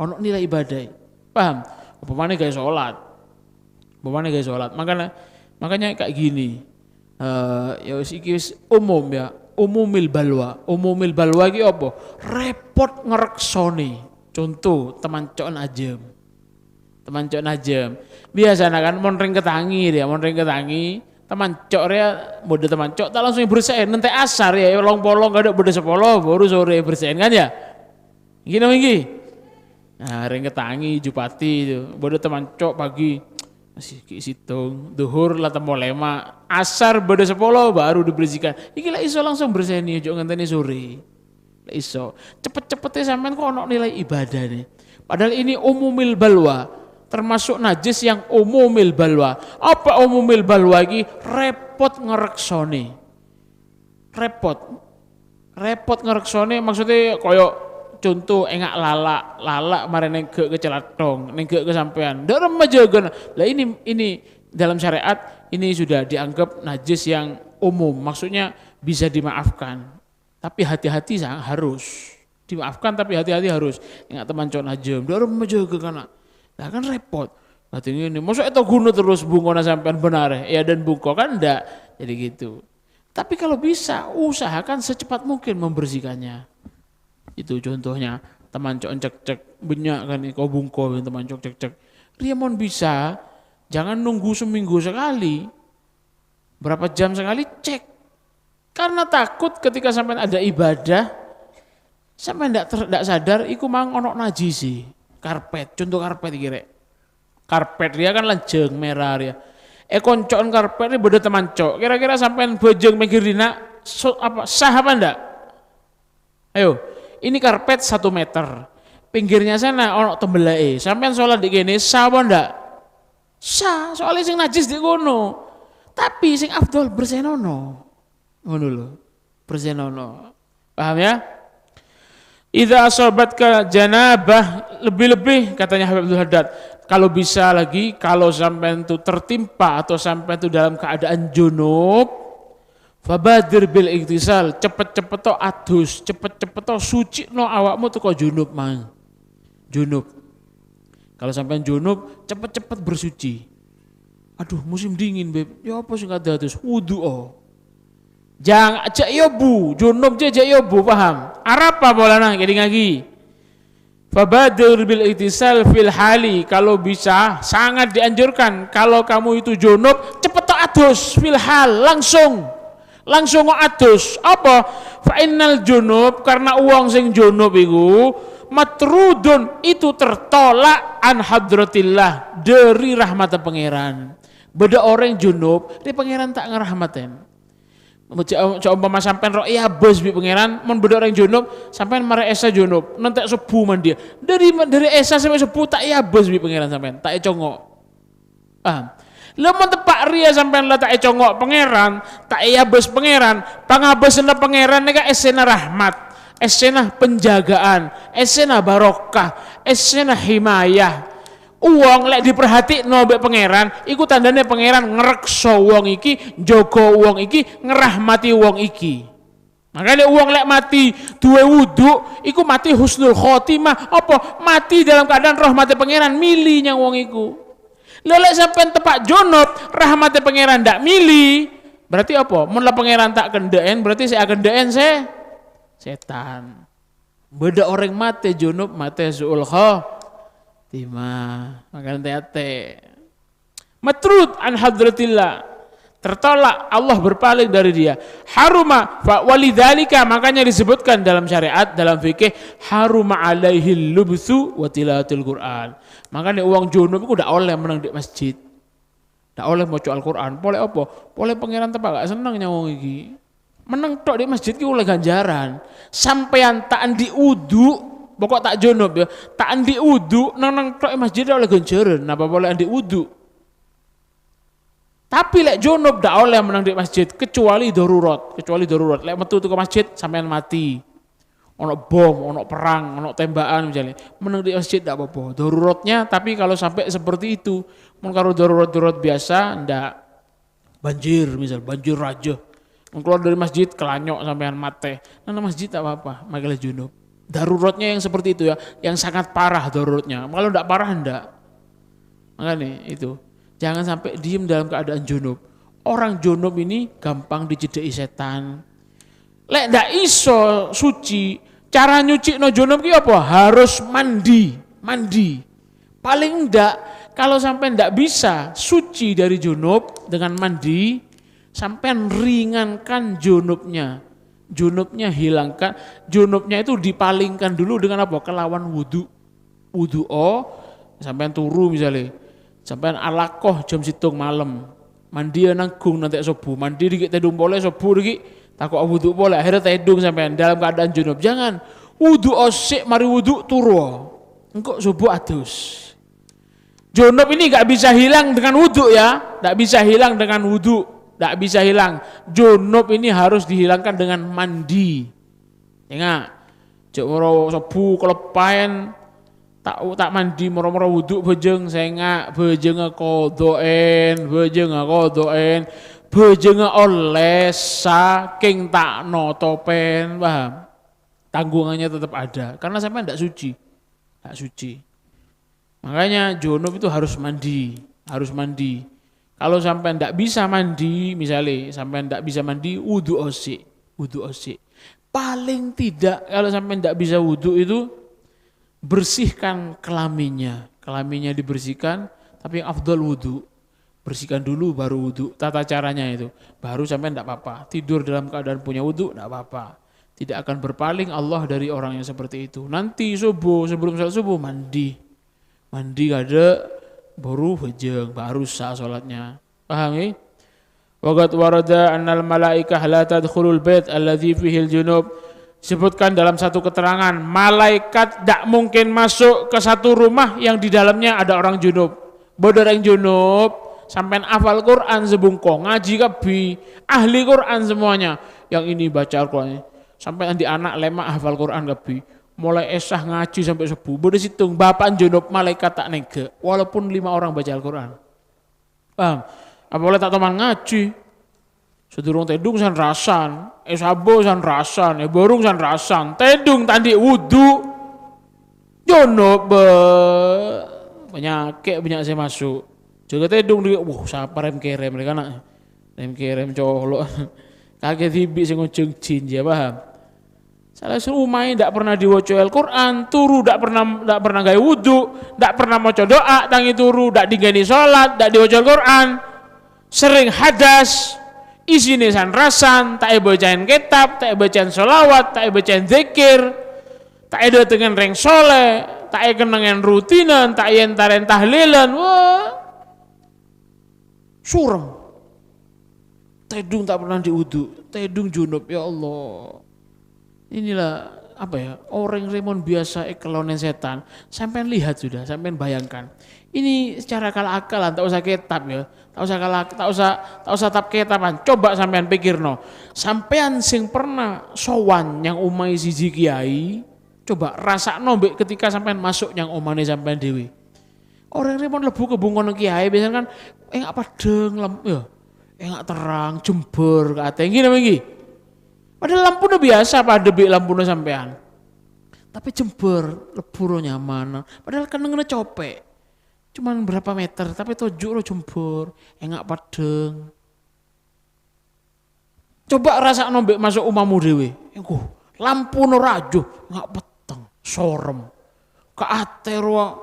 Ono nilai ibadah. Paham? Umpamane gawe sholat. Umpamane gawe sholat. Makanya, makanya kayak gini. Eh, ya wis, iki wis umum ya. Umumil balwa. Umumil balwa iki apa? Repot ngreksone. Contoh, tamanco'on ajâm. Tamanco'on ajâm. Biasana kan mon rèng ketangi ya, mon rèng ketangi, tamanco' rèya, bâdâ tamanco', ta' langsung èberse'è. Nanti asar ya, long-polong kadhâ' bâdâ sapolo, baru sore èberse'è kan ya? Gini, gini. Nah, rèng ketangi, jupati itu. Bâdâ tamanco' pagi, masih ki' sèttong. Duhur la temmo lèma'. Asar bâdâ sapolo, baru dibersihkan. Iki la iso langsung berseni, ojo ngenteni sore. La iso. Cepet-cepetnya sampean kok ono nilai ibadah nih. Padahal ini umumil balwa. Termasuk najis yang umumil balwa. Apa umumil balwa iki? Repot ngreksone. Repot. Repot ngreksone maksudnya koyo contoh enga' lala', lala' mare nengge' ke celathong, nengge' ke sampean. Ndak remma jagana. Lah ini, ini dalam syariat ini sudah dianggap najis yang umum. Maksudnya bisa dimaafkan. Tapi hati-hati sa-, harus. Dimaafkan tapi hati-hati harus. Enga' tamanco'on ajâm. Ndak remma jaga kana'. Lah kan repot. Berarti ini, masa itu guna terus bungkona sampean benar ya? Ya dan bungko kan ndak. Jadi gitu. Tapi kalau bisa, usahakan secepat mungkin membersihkannya. Itu contohnya, tamanco'on cekcek, banyak kan iko bungko tamanco' cekcek. Rèya mon bisa, jangan nunggu seminggu sekali. Berapa jam sekali, cek. Karena takut ketika sampean ada ibadah, sampean ndak ter-, ndak sadar, iku mang ono najisi. Karpet, contoh karpet iki, rek. Karpet dia kan lanjeng, merah dia. Eh, konco'on karpet ini bâdâ tamanco'. Kira-kira sampean bajang pinggir dina, so-, apa, sah apa ndak? Ayo, ini karpet satu meter. Pinggirnya sana ono tembelai. Sampean sholat di kene, sah apa ndak? Sah, soalnya sing najis di kono. Tapi sing afdol bersenono. Ngono lho. Bersenono. Paham ya? Idza asabatka janabah, lebih-lebih katanya Habib Abdul Haddad, kalau bisa lagi, kalau sampean itu tertimpa atau sampean itu dalam keadaan junub, fabadir bil igtisal, cepet-cepet to adus, cepet-cepet to suci no awakmu teko junub mang. Junub. Kalau sampean junub, cepet-cepet bersuci. Aduh, musim dingin, Beb. Ya apa sing ada terus? Wudu, oh. Jang, aja ya bu, junub aja, aja ya bu, paham? Arapa polana, keling lagi. Fabadir bil itisal fil hali, kalau bisa sangat dianjurkan kalau kamu itu junub, cepet to adus fil hal, langsung. Langsung adus. Apa? Fa innal junub, karena wong sing junub iku matrudun, itu tertolak an hadratillah, dari rahmatnya pangeran. Beda orang junub, di pangeran tak ngerahmatin. Ca'umpama sampean roh iya bes bi pangeran, mon beda orang junub, sampean mare esa junub, nanti subuh mandi. Dari, dari esa sampai subuh tak iya bes bi pangeran sampean, tak econgok. Paham? Lha mon tepa' riya sampean la ta' econgok pangeran, ta' eyabes pangeran, pangabesanna pangeran neka essena rahmat, essena penjagaan, essena barokah, essena himayah. Wong lek diperhatikno mbek pangeran, iku tandane pangeran ngrekso wong iki, njogo wong iki, ngrahmati wong iki. Makanya wong lek mati duwe wudu, iku mati husnul khotimah. Apa? Mati dalam keadaan rahmate pangeran, mili nyang wong iku. Lha lek sampean tepa' junub, rahmate pangeran ndak mili. Berarti apa? Mun la pangeran tak kendeken, berarti sing akendeken se-, setan. Beda orang mati junub, mati su'ul khotimah. Makanya hati-hati. Matrud an hadratillah. Tertolak, Allah berpaling dari dia. Haruma, fa-, walidzalika, makanya disebutkan dalam syariat, dalam fikih, haruma alaihil lubthu wa tilawatul Qur'an. Makanya wong junub iku ndak oleh meneng di masjid. Ndak oleh maca Al-Qur'an. Polè apa? Polè Pangeran tepa' gak seneng nyawong iki. Meneng tok di masjid ki oleh ganjaran. Sampeyan ta' andi' wudu, pokok ta' junub ya. Ta' andi' wudu, neng-neng tok di masjid oleh ganjaran. Napa polè andi' wudu? Tapi lek junub ndak oleh meneng di masjid, kecuali darurat, kecuali darurat. Lek metu teko masjid, sampeyan mati. Ono bom, ono perang, ono tembakan misalnya. Meneng di masjid ndak apa-apa. Daruratnya, tapi kalau sampai seperti itu, mon karo darurat-darurat biasa, ndak. Banjir, misal, banjir raja. Mon keluar dari masjid, kelanyok sampeyan mate. Neng masjid ndak apa-apa, makanya junub. Daruratnya yang seperti itu ya, yang sangat parah daruratnya. Kalau ndak parah, ndak. Makanya itu, jangan sampai diem dalam keadaan junub. Orang junub ini gampang dicedheki setan. Lek ndak iso suci, cara nyucikno junub ki apa? Harus mandi, mandi. Paling ndak, kalau sampai ndak bisa suci dari junub dengan mandi, sampean ringankan junubnya. Junubnya hilangkan, junubnya itu dipalingkan dulu dengan apa? Kelawan wudu. Wudu, oh, sampean turu misalnya, sampean alako jam sèttong malem, mandi ya nanggung nanti subuh, mandi dikit tèdung polè subuh dikit, tako' wudu polè, akhirnya tèdung sampean dalam keadaan junub. Jangan, wudu osik, mari wudu turu, engko' subuh adus. Junub ini nggak bisa hilang dengan wudu ya, nggak bisa hilang dengan wudu, nggak bisa hilang. Junub ini harus dihilangkan dengan mandi. Enga', jhâ' moro subuh kaleppa'en, ta', ta' mandi, moro-moro wudu bhâjâng, sènga', bhâjângnga kodo'en, bhâjângnga kodo'en, bhâjângnga ollè sakèng ta' notopèn, paham? Tanggungannya tetap ada, karena sampean ndak suci, ndak suci. Makanya junub itu harus mandi, harus mandi. Kalau sampean ndak bisa mandi, misalnya sampean ndak bisa mandi, wudu osik, wudu osik. Paling tidak kalau sampean ndak bisa wudu itu, bersihkan kelaminnya. Kelaminnya dibersihkan, tapi yang afdal wudu. Bersihkan dulu baru wudu. Tata caranya itu. Baru sampean ndak apa-apa. Tidur dalam keadaan punya wudu ndak apa-apa. Tidak akan berpaling Allah dari orang yang seperti itu. Nanti subuh, sebelum salat subuh, mandi. Mandi kadhâ', buru bhâjâng, baru sah salatnya. Paham, ya? Wa qad warada annal malaikah la tadkhulul bait alladzi fihil junub. Disebutkan dalam satu keterangan, malaikat tidak mungkin masuk ke satu rumah yang di dalamnya ada orang junub. Bâdâ rèng junub, sampean hafal Quran sabungko, ngaji kabbhi, ahli Quran semuanya. Yang ini baca Al-Quran. Sampean di anak lèma' hafal Quran kabbhi. Mulai esah ngaji sampai subuh. Bâdâ sèttong, bapa'na junub, malaikat ta' nèngghâ. Walaupun lima orang baca Al-Quran. Paham? Apa polè ta' toman ngaji? Sadurung tèdung san-rasan, è sabâ san-rasan, è bârung san-rasan, tèdung ta' andi' wudu. Junub, bâ. Panyakè' bânnya' sè maso'. Jâgâ tèdung dhi', wah, sapa rem-kerem rè kana'. Rem-kerem colo'. Kakè dhibi' sè ngojhâng jin, ya paham? Salah sè ummaè ndak pernah diwaca Al-Quran, turu ndak pernah, ndak pernah gawe wudu, ndak pernah maca doa, tangi turu, ndak dinggani salat, ndak diwaca Al-Quran. Sering hadas, isine san-rasan, ta' ebacaen kitab, ta' ebacaen sholawat, ta' ebacaen dzikir, ta' edatengen reng soleh, ta' ekennengen rutinan, ta' eentaren tahlilan. Wah. Surem. Tèdung ta' pernah andi' wudu, tèdung junub, ya Allah. Inilah, apa ya, orèng rè mon biasa èkelonè setan. Sampean lihat sudah, sampean bayangkan. Ini secara akal-akalan, ta' usah kitab ya. Ta' usah kala-, ta' usah, ta' usah tap-ketaban. Coba sampean pikirno. Sampean sing pernah sowan nyang omahe siji kiai, coba rasakno mbek ketika sampean masuk nyang omane sampean dhewe. Orèng rè mon lebbu ka bengkona kiai biasanya kan enga' peddheng lem-, ya, enga' terrang, jember ka atè. Ngghi napa ngghi? Padahal lampuna biasa padha bi' lampuna sampean. Tapi jember, lebbu ro nyaman. Padahal kennengnganna copek. Cuman berapa meter, tapi toju' ro jember, enga' peddheng. Coba rasakno mbek masuk omamu dhewe. Engko, lampuna rajo, enga' peddheng, sorem. Ka atè rowa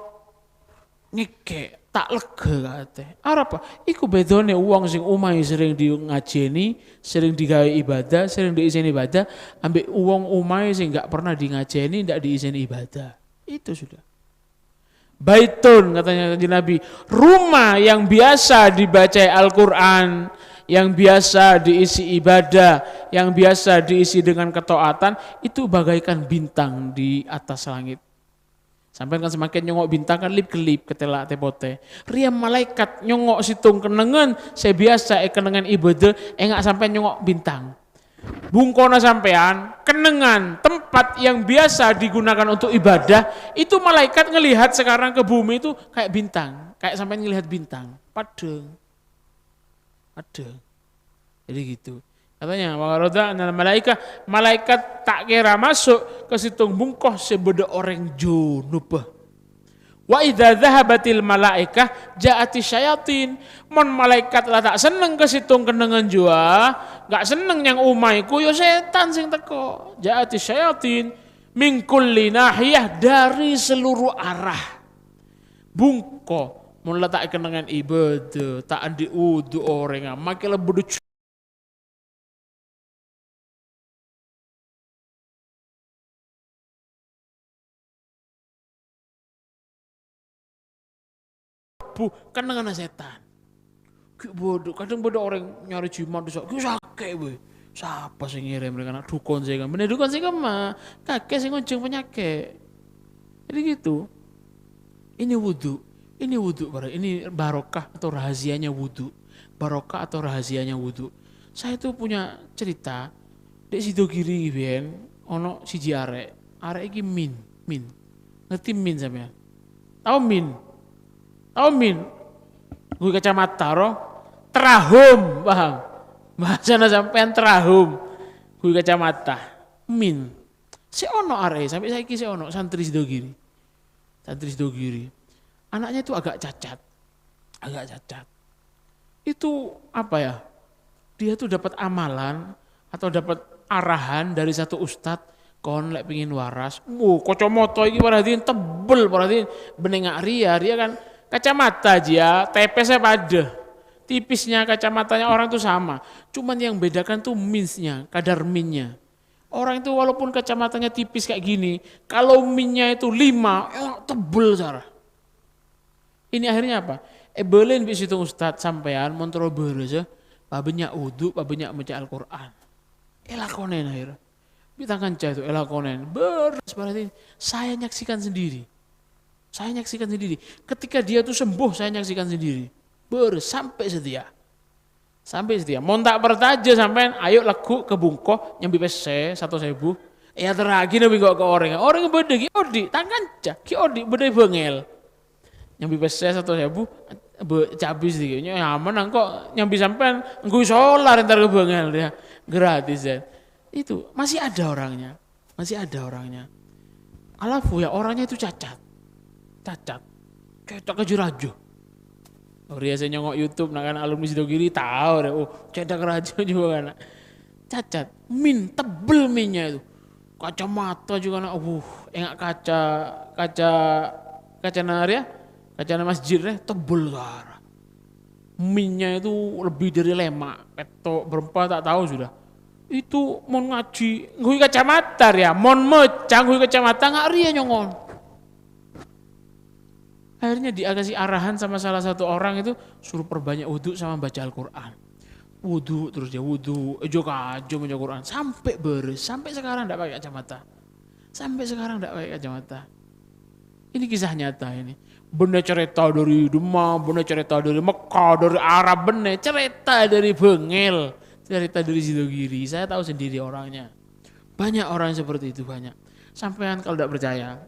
ngekek. Ta' lega ka atè. Arapa? Iku bèdhâna wong sè omaè sering di-, ngajhâni, sering digawe ibadah, sering diisèn ibadah, ambè' wong omaè sè enggak pernah di-, ngajhâni, enggak diisèn ibadah. Itu sudah. Baitun, katanya Kanjeng Nabi, rumah yang biasa dibaca Al-Quran, yang biasa diisi ibadah, yang biasa diisi dengan ketaatan, itu bagaikan bintang di atas langit. Sampèyan kan semakin nyongo' bintang kan lip-kelip, ketela' tè-potè. Rèya malaèkat nyongo' sèttong kennengngan sè biasa èkennengngan ibadah, enga' sampèyan nyongo' bintang. Bungkona sampèyan, kennengngan, tempat yang biasa digunakan untuk ibadah, itu malaikat ngelihat sekarang ke bumi itu kayak bintang, kayak sampèyan ngelihat bintang. Padhâ. Padhâ. Jadi gitu. Katanya, "Wa qarada annal malaika," malaikat ta' kèra maso' ka sèttong bungko sè bâdâ orèng junubba. "Wa idza dzahabatil malaikah ja'atis syayatin." Mon malaikat la ta' senneng ka sèttong kennengngan jiyâ, enggak senneng nyang omaè ku, ya sètan sè teko. "Ja'atis syayatin min kulli nahiyah," dari seluruh arah. Bungko, mon la ta' kennengngan ibadah, ta' andi' wudu orèngnga, makkè la bâdâ bu, kennengnganna sètan. Ghi' bâdâ, kadhâng bâdâ orèng nyarè jimat, sa-, ghi' sakè', wè. Sapa sè ngèrèm rèng ana' dukon sè kemma? Bânnè dukon sè kemma? Kakè sè ngonjhâng panyakè'. Jadi gitu. Ini wudu. Ini wudu, para. Ini barokah atau rahasianya wudu. Barokah atau rahasianya wudu. Saya tuh punya cerita. Dek Sidogiri biyen ono siji arek. Arek iki Min, Min. Ngerti Min sampean? Tau Min? Tau Min? Gue kacamata, ro? Terahum, paham? Bahasana sampean terahum. Gue kacamata. Min. Sè ono arek, sampai saiki sè ono, santri Sidogiri. Santri Sidogiri. Anaknya itu agak cacat. Agak cacat. Itu apa ya? Dia tuh dapat amalan atau dapat arahan dari satu ustad, "Kon lek pingin waras, wuh, kacamata iki parhatiin tebel, parhatiin." Bânnè nga' rèya, rèya kan kacamata jiyâ, tepesnya padâ. Tipisnya kacamatanya orang tuh sama. Cuman yang bedakan tuh minsnya, kadar minnya. Orang itu walaupun kacamatanya tipis kayak gini, kalau minnya itu lima, eh, tebel, sara. Ini akhirnya apa? Èbâlâi bi' sèttong ustad, "Sampeyan mon terro bârâs, ya, pabânnya' wudu, pabânnya' maca Al-Qur'an." Èlakonèn akhirnya. Bi' tang kanca itu èlakonèn. Bârâs berarti saya nyaksikan sendiri. Saya nyaksikan sendiri. Ketika dia tuh sembuh, saya nyaksikan sendiri. Bârâs sampai setia. Sampai setia. Mon ta' parcajâ sampèyan, ayo lagghu' ka bungko nyambi pèssè satos èbu. Èyaterraghi nabbi engko' ka orèng. Orèng bâdâ ghi' odi', tang kanca ghi' odi' bâdâ è bângèl. Nyambi pèssè satos èbu, bâ-, cabis dhi. Nyaman engko' nyambi sampèyan, ngangghuy solar entar ka bângèl dia. Gratis, ya. Itu masih ada orangnya. Masih ada orangnya. Alafu ya, orangnya itu cacat. Cacat. Cètak rajo-rajo. Oh, rèya sè nyongo' YouTube, na'-kana' alumni Sidogiri, tao rè. Oh, cètak rajo juga kan. Cacat. Min, tebel minnya itu. Kacamata juga na', wuh, enga' kaca, kaca, kacana rèya, kacana masjid rè, tebel, sara. Minnya itu lebih dari lèma', pètto', bârâmpa, tak tahu sudah. Itu mon ngajhi, ngangghuy kacamata rèya. Mon maca ngangghuy kacamata, nga' rèya nyongo'na. Akhirnya dikasih arahan sama salah satu orang itu, suruh perbanyak wudu sama baca Al-Qur'an. Wudu terus dia, wudu, èjhâ-kajhâ maca Qur'an. Sampai bârâs, sampai sekarang ndak pakai kacamata. Sampai sekarang ndak pakai kacamata. Ini kisah nyata ini. Bânnè carèta dâri Demak, bânnè carèta dâri Mekah, dâri Arab, bânnè carèta dâri bângèl, carèta dâri Sidogiri. Saya tahu sendiri orangnya. Banyak orang seperti itu, banyak. Sampèyan kalau ndak percaya,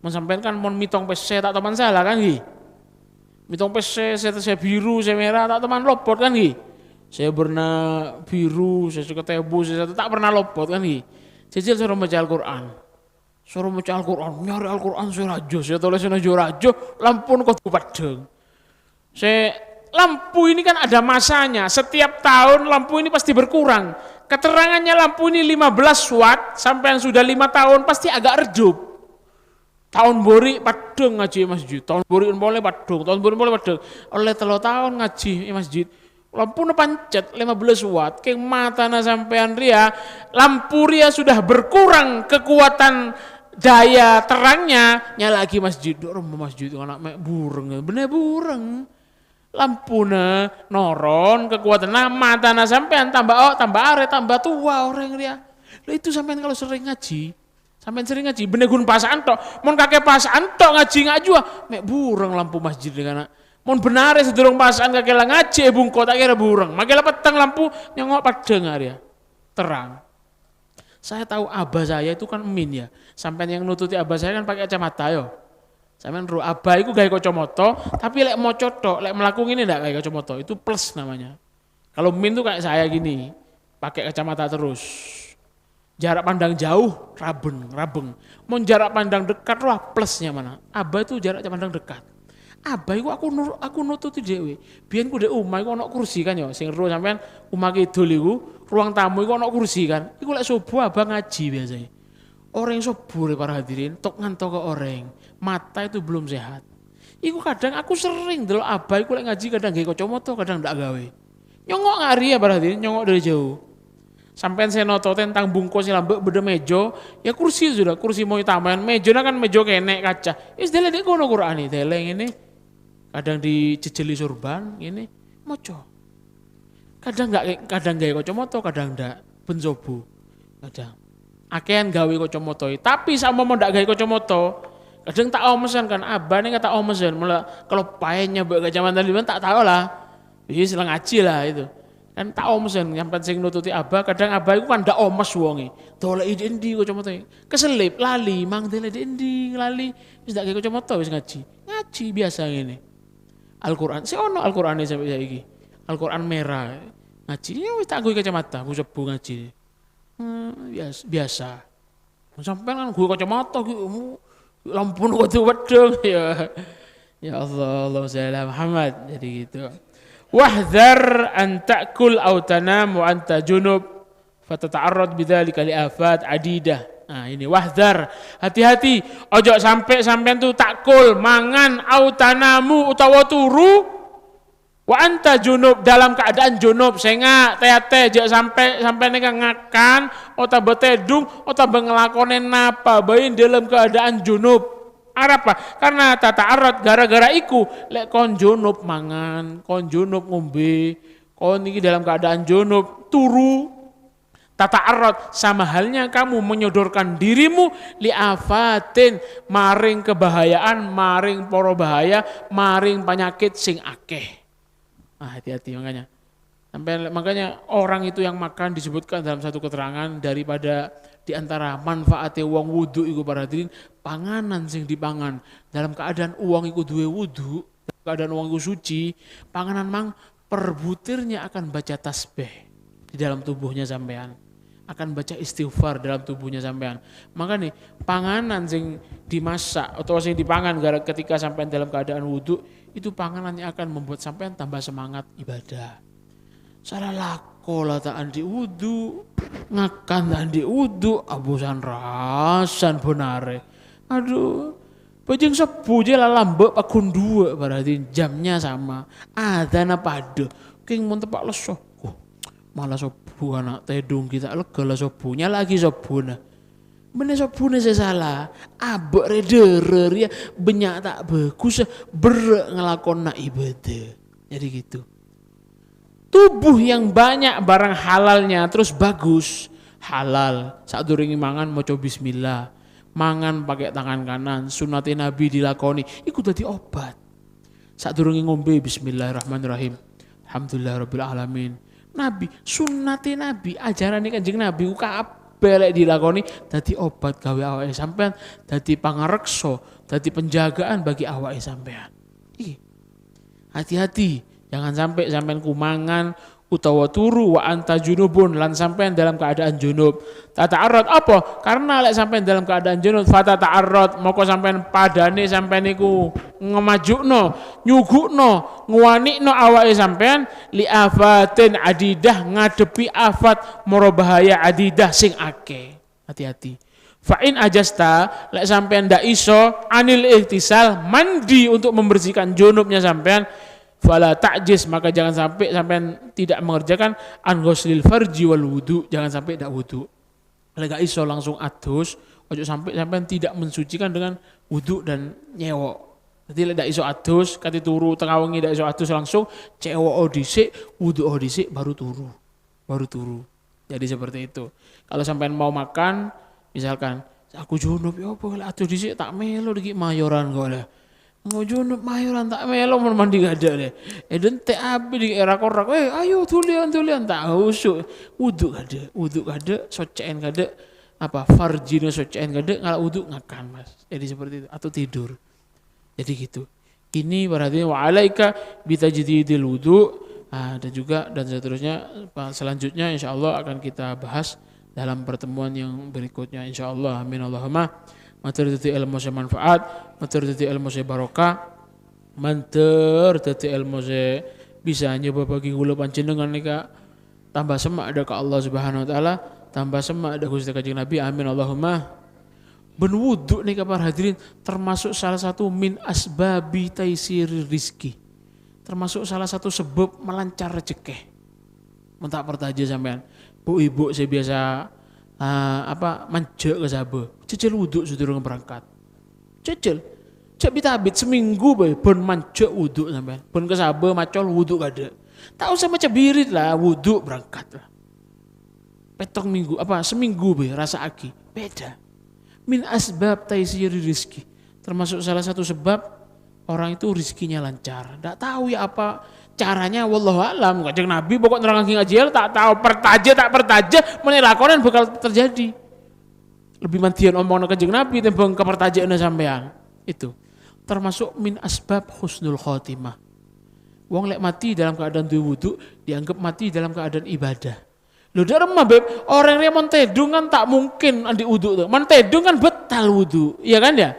mon sampèyan kan mon mètong pèssè ta' toman sala kan, ghi? Mètong pèssè, sè, sè biru, sè mèra, ta' toman lopot kan, ghi? Sè bârna biru, sè sèket èbu, sè satu, ta' pernah lopot kan, ghi? Jhâjhâl soro maca Al-Qur'an. Soro maca Al-Qur'an, nyarè Al-Qur'an sè rajo, sè tolèsanna jhâ-rajâ, lampuna kodhu paddhâng. Sè, lampu ini kan ada masanya, setiap tahun lampu ini pasti berkurang. Keterangannya lampu ini lima belas watt, sampèyan sudah lima tahun, pasti agak redup. Taon bâri' peddhâng ngajhi è masjid, taon bâri' polè peddhâng, taon bâri' polè peddhâng. Ollè tello taon ngajhi è masjid. Lampuna pancet lèma bellâs watt, kèng matana sampèyan rèya, lampu rèya sudah berkurang kekuatan daya terangnya, nyala'aghi masjid. Dhu' remma masjid, ana' mè' bureng, bânnè bureng. Lampuna noron kekuatanna, matana sampèyan tamba o-, tamba arè, tamba towa orèng rèya. Lah, itu sampèyan kalau sering ngaji, sampèyan sering ngaji, bânnè ghun pasa'an tok. Mon kakè pasa'an tok ngaji nga' jiyâ, mè' bureng lampu masjid, kana'. Mon bânnè arè sadurung pasa'an kakè la ngaji è bungko, ta' kèra bureng. Makè la petteng lampu, nyongngo' peddhâng arèya. Terang. Saya tahu abah saya itu kan min, ya. Sampèyan yang nututi abah saya kan pakai kacamata, yo. Sampèyan ro, abah iku gawe kacamata, tapi lek maca tok, lek mlaku ngene ndak gawe kacamata, itu plus namanya. Kalau min tuh kayak saya gini, pakai kacamata terus. Jarak pandang jauh, rabeng, rabeng. Mon jarak pandang dekat, wah, plusnya mana? Abah itu jarak pandang dekat. Abah iku aku nur-, aku nututi dhewe. Biyen ku ndek omah iku ana kursi kan ya, sing ro sampean omah kidul iku, ruang tamu iku ana kursi kan. Iku lek subuh abah ngaji biasanya. Oreng subuh re para hadirin, tok ngantok ke oreng. Mata itu belum sehat. Iku kadang aku sering delok abah iku lek ngaji kadang gawe kacamata, kadang ndak gawe. Nyongok ngari ya para hadirin, nyongok dari jauh. Sampeyan sè noto tentang bungko sè lambek bâdâ meja, ya kursi sudah, kursi mau utama. Mejana kan meja kene kaca. Wis dele di kono Qur'an ini, dele ngene. Kadang dijejeli sorban, ngene. Maca. Kadang enggak, kadang gawe kacamata, kadang ndak. Ben sobu. Kadang. Akehan gawe kacamata. Tapi saompama ndak gawe kacamata, kadang tak omesan kan, abane tak omesan. Mula kalau paennya mbak kacamata liman tak tahu lah. Wis la ngaji lah itu. Kan tak omesan, sampeyan sing nututi abah, kadang abah iku kan ndak omes wonge. Doleki di endi kacamata? Keselip, lali, mang dele di endi, lali. Wis ndak gawe kacamata, wis ngaji. Ngaji biasa ngene. Al-Qur'an, sih ono Al-Qur'ane sampai saiki. Al-Qur'an merah. Ngaji, ya wis tak nggo kacamata, bu sebu ngaji. Hmm, bias-, biasa. Sampeyan kan nggo kacamata ki, mu-, lampu nu kudu wedhung. Ya. Ya Allah, Allahumma shalli ala Muhammad. Jadi gitu. "Wahdhar an ta'kul aw tanam wa anta junub, fatata'arrad bidzalika li afat adidah." Nah, ini wahdhar. Hati-hati, ojo sampai sampeyan tuh ta'kul, mangan, aw tanamu, utawa turu. Wa anta junub, dalam keadaan junub, senga', te-ate, ja' sampe, sampe neka ngakan, otabâ tedhung, otabâ nglakone napa bae dalam keadaan junub. Arapa? Karena tata'arrad gara-gara iku, lek kon junub mangan, kon junub ngombe, kon iki dalam keadaan junub, turu. Tata'arrad, sama halnya kamu menyodorkan dirimu li afatin, maring kebahayaan, maring poro bahaya, maring penyakit sing akeh. Ah, hati-hati makanya. Sampai, makanya orang itu yang makan disebutkan dalam satu keterangan daripada di antara manfaatnya wong wudu iku para hadirin, panganan sing dipangan dalam keadaan wong iku duwe wudu, dalam keadaan wong iku suci, panganan mang perbutirnya akan baca tasbih di dalam tubuhnya sampean, akan baca istighfar dalam tubuhnya sampean. Makanya panganan sing dimasak atau sing dipangan gara-, ketika sampean dalam keadaan wudu, itu panganan yang akan membuat sampean tambah semangat ibadah. Salah lako la ta' andi' wudu, ngakan ta' andi' wudu, abusan rasan bonare. Aduh, bajeng sebu je la lambek pagun dua, berarti jamnya sama. Adana padha. King mon tepak leso. Oh, malah sebu anak tedung kita lega la sebu. Nyala'agi sebuna. Mene sebuna sè sala. Abek re dere ya. Banyak tak bagus. Berek ngelakona ibadah. Jadi gitu. Tubuh yang banyak barang halalnya terus bagus. Halal. Sadurunge mangan maca bismillah. Mangan pakai tangan kanan. Sunnate Nabi dilakoni. Iku dadi obat. Sadurunge ngombe, bismillahirrahmanirrahim. Alhamdulillahirabbil alamin. Nabi, sunnate Nabi, ajarane Kanjeng Nabi ku kabeh lek dilakoni dadi obat gawe awake sampean, dadi pangareksa, dadi penjagaan bagi awake sampean. Iki. Hati-hati, jangan sampai sampean kumangan utawa turu wa anta junubun, lan sampean dalam keadaan junub. Tata'arrad apa? Karena lek sampean dalam keadaan junub, fatata'arrad, moko sampean padane sampean niku ngemajukno, nyugukno, nguwanikno awake sampean li afatin adidah, ngadepi afat mara bahaya adidah sing akeh. Hati-hati. Fa in ajazta, lek sampean ndak iso, anil ightisal, mandi untuk membersihkan junubnya sampean, fala ta'jiz, maka jangan sampai sampean tidak mengerjakan an ghuslil farji wal wudu, jangan sampai ndak wudu. Lek gak iso langsung adus, ojo sampai sampean tidak mensucikan dengan wudu dan nyewok. Jadi lek ndak iso adus, kate turu tengah wengi ndak iso adus langsung, cewok dhisik, wudu dhisik, baru turu. Baru turu. Jadi seperti itu. Kalau sampean mau makan, misalkan, "Aku junub, ya apa, lek adus dhisik tak melo dikit mayoran kok leh." Mau junub mayoran tak melo mon mandi kada leh. Eh, dente abi di era korak, "Eh, ayo dulian, dulian." Tak usuk. Wudu kada, wudu kada, soceen kada, apa, farjina soceen kada, ngala wudu ngakan, Mas. Jadi seperti itu. Atau tidur. Jadi gitu. Ini berarti wa alaika bitajdidil wudu. Ah, dan juga dan seterusnya, selanjutnya insya Allah akan kita bahas dalam pertemuan yang berikutnya, insya Allah. Amin Allahumma. Matur dadi ilmu sing manfaat, matur dadi ilmu sing barokah, matur dadi ilmu sing bisa nyebabake kula panjenengan nika tambah semak dha ka Allah Subhanahu wa Ta'ala, tambah semak dha Gusti Kanjeng Nabi. Amin Allahumma. Bân wudu nèka, para hadirin, termasuk salah satu min asbabi taisirir rizki. Termasuk salah satu sebab melancar rejekè. Mon ta' partajâ sampèyan, bu'-ibu' sè biyasa, ah, apa, manjhâ' ka sabâ, jhâjhâl wudu sadurungnga berangkat. Jhâjhâl. Jhâ' bit-abit, samènggu bhâi bân manjhâ' wudu sampèyan. Bân ka sabâ macol wudu kaadâ'. Ta' osa maca birit la, wudu berangkat la. Pèttong mènggu, apa, samènggu bhâi rasa'aghi. Beda. Min asbab taisiri rizki. Termasuk salah satu sebab orang itu rizkinya lancar. Ndak tahu ya apa caranya, wallahu a'lam. Kanjeng Nabi pokok nerangaghi ngajhi, ta' tahu, partajâ ta' partajâ, mon èlakonè bakal terjadi. Lebih mandhiyân omonganna Kanjeng Nabi tèmbhâng kapartajâ'ânna sampèyan. Itu. Termasuk min asbab husnul khotimah. Wong lek mati dalam keadaan duwe wudu, dianggap mati dalam keadaan ibadah. Lho, dâ' remma, Beb, orèng rèya mon tèdung kan ta' mungkin andi' wudu, to. Mon tèdung kan batal wudu, iya kan, ya?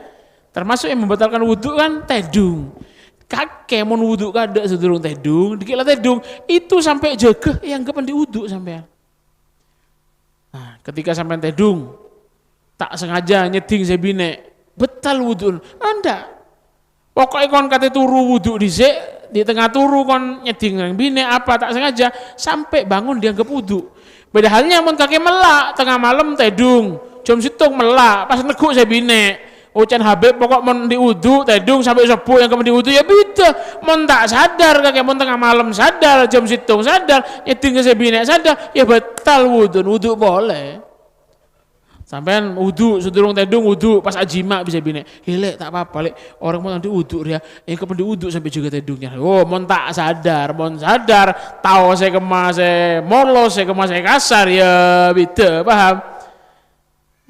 Termasuk yang membatalkan wudu kan tèdung. Kakè mon wudu kaadâ' sadurung tèdung, dikit la tèdung, itu sampè' jâgâ èanggap andi' wudu sampèyan. Nah, ketika sampèyan tèdung, ta' sengaja nyèddhing sè binè', batal wudu'na. Anda. Pokokè kon katè turu wudu' dhisik, di tengnga turu kon nyèddhing rèng binè', apa ta' sengaja, sampè' bangun dianggap wudu'. Beda halnya mon kakè mella', tengnga malem tèdung, jam sèttong mella', pas neggu' sè binè'. Oca'na Habib, pokok mon andi' wudu', tèdung sampè' sobbhu èanggap andi' wudu', ya beda. Mon ta' sadar kakè, mon tengnga malem sadar, jam sèttong sadar, nyèddhing sè binè' sadar, ya batal wudu'na, wudu' polè. Sampèyan wudu', sadurung tèdung wudu', pas ajima' bisa binè'. He, Lè', ta' apa-apa, Lè'. Orèng mon andi' wudu' rèya, èanggap andi' wudu' sampè' jâgâ tèdungnga. Oh, mon ta' sadar, mon sadar, tao sè kemma sè molos, sè kemma sè kasar, ya beda, paham?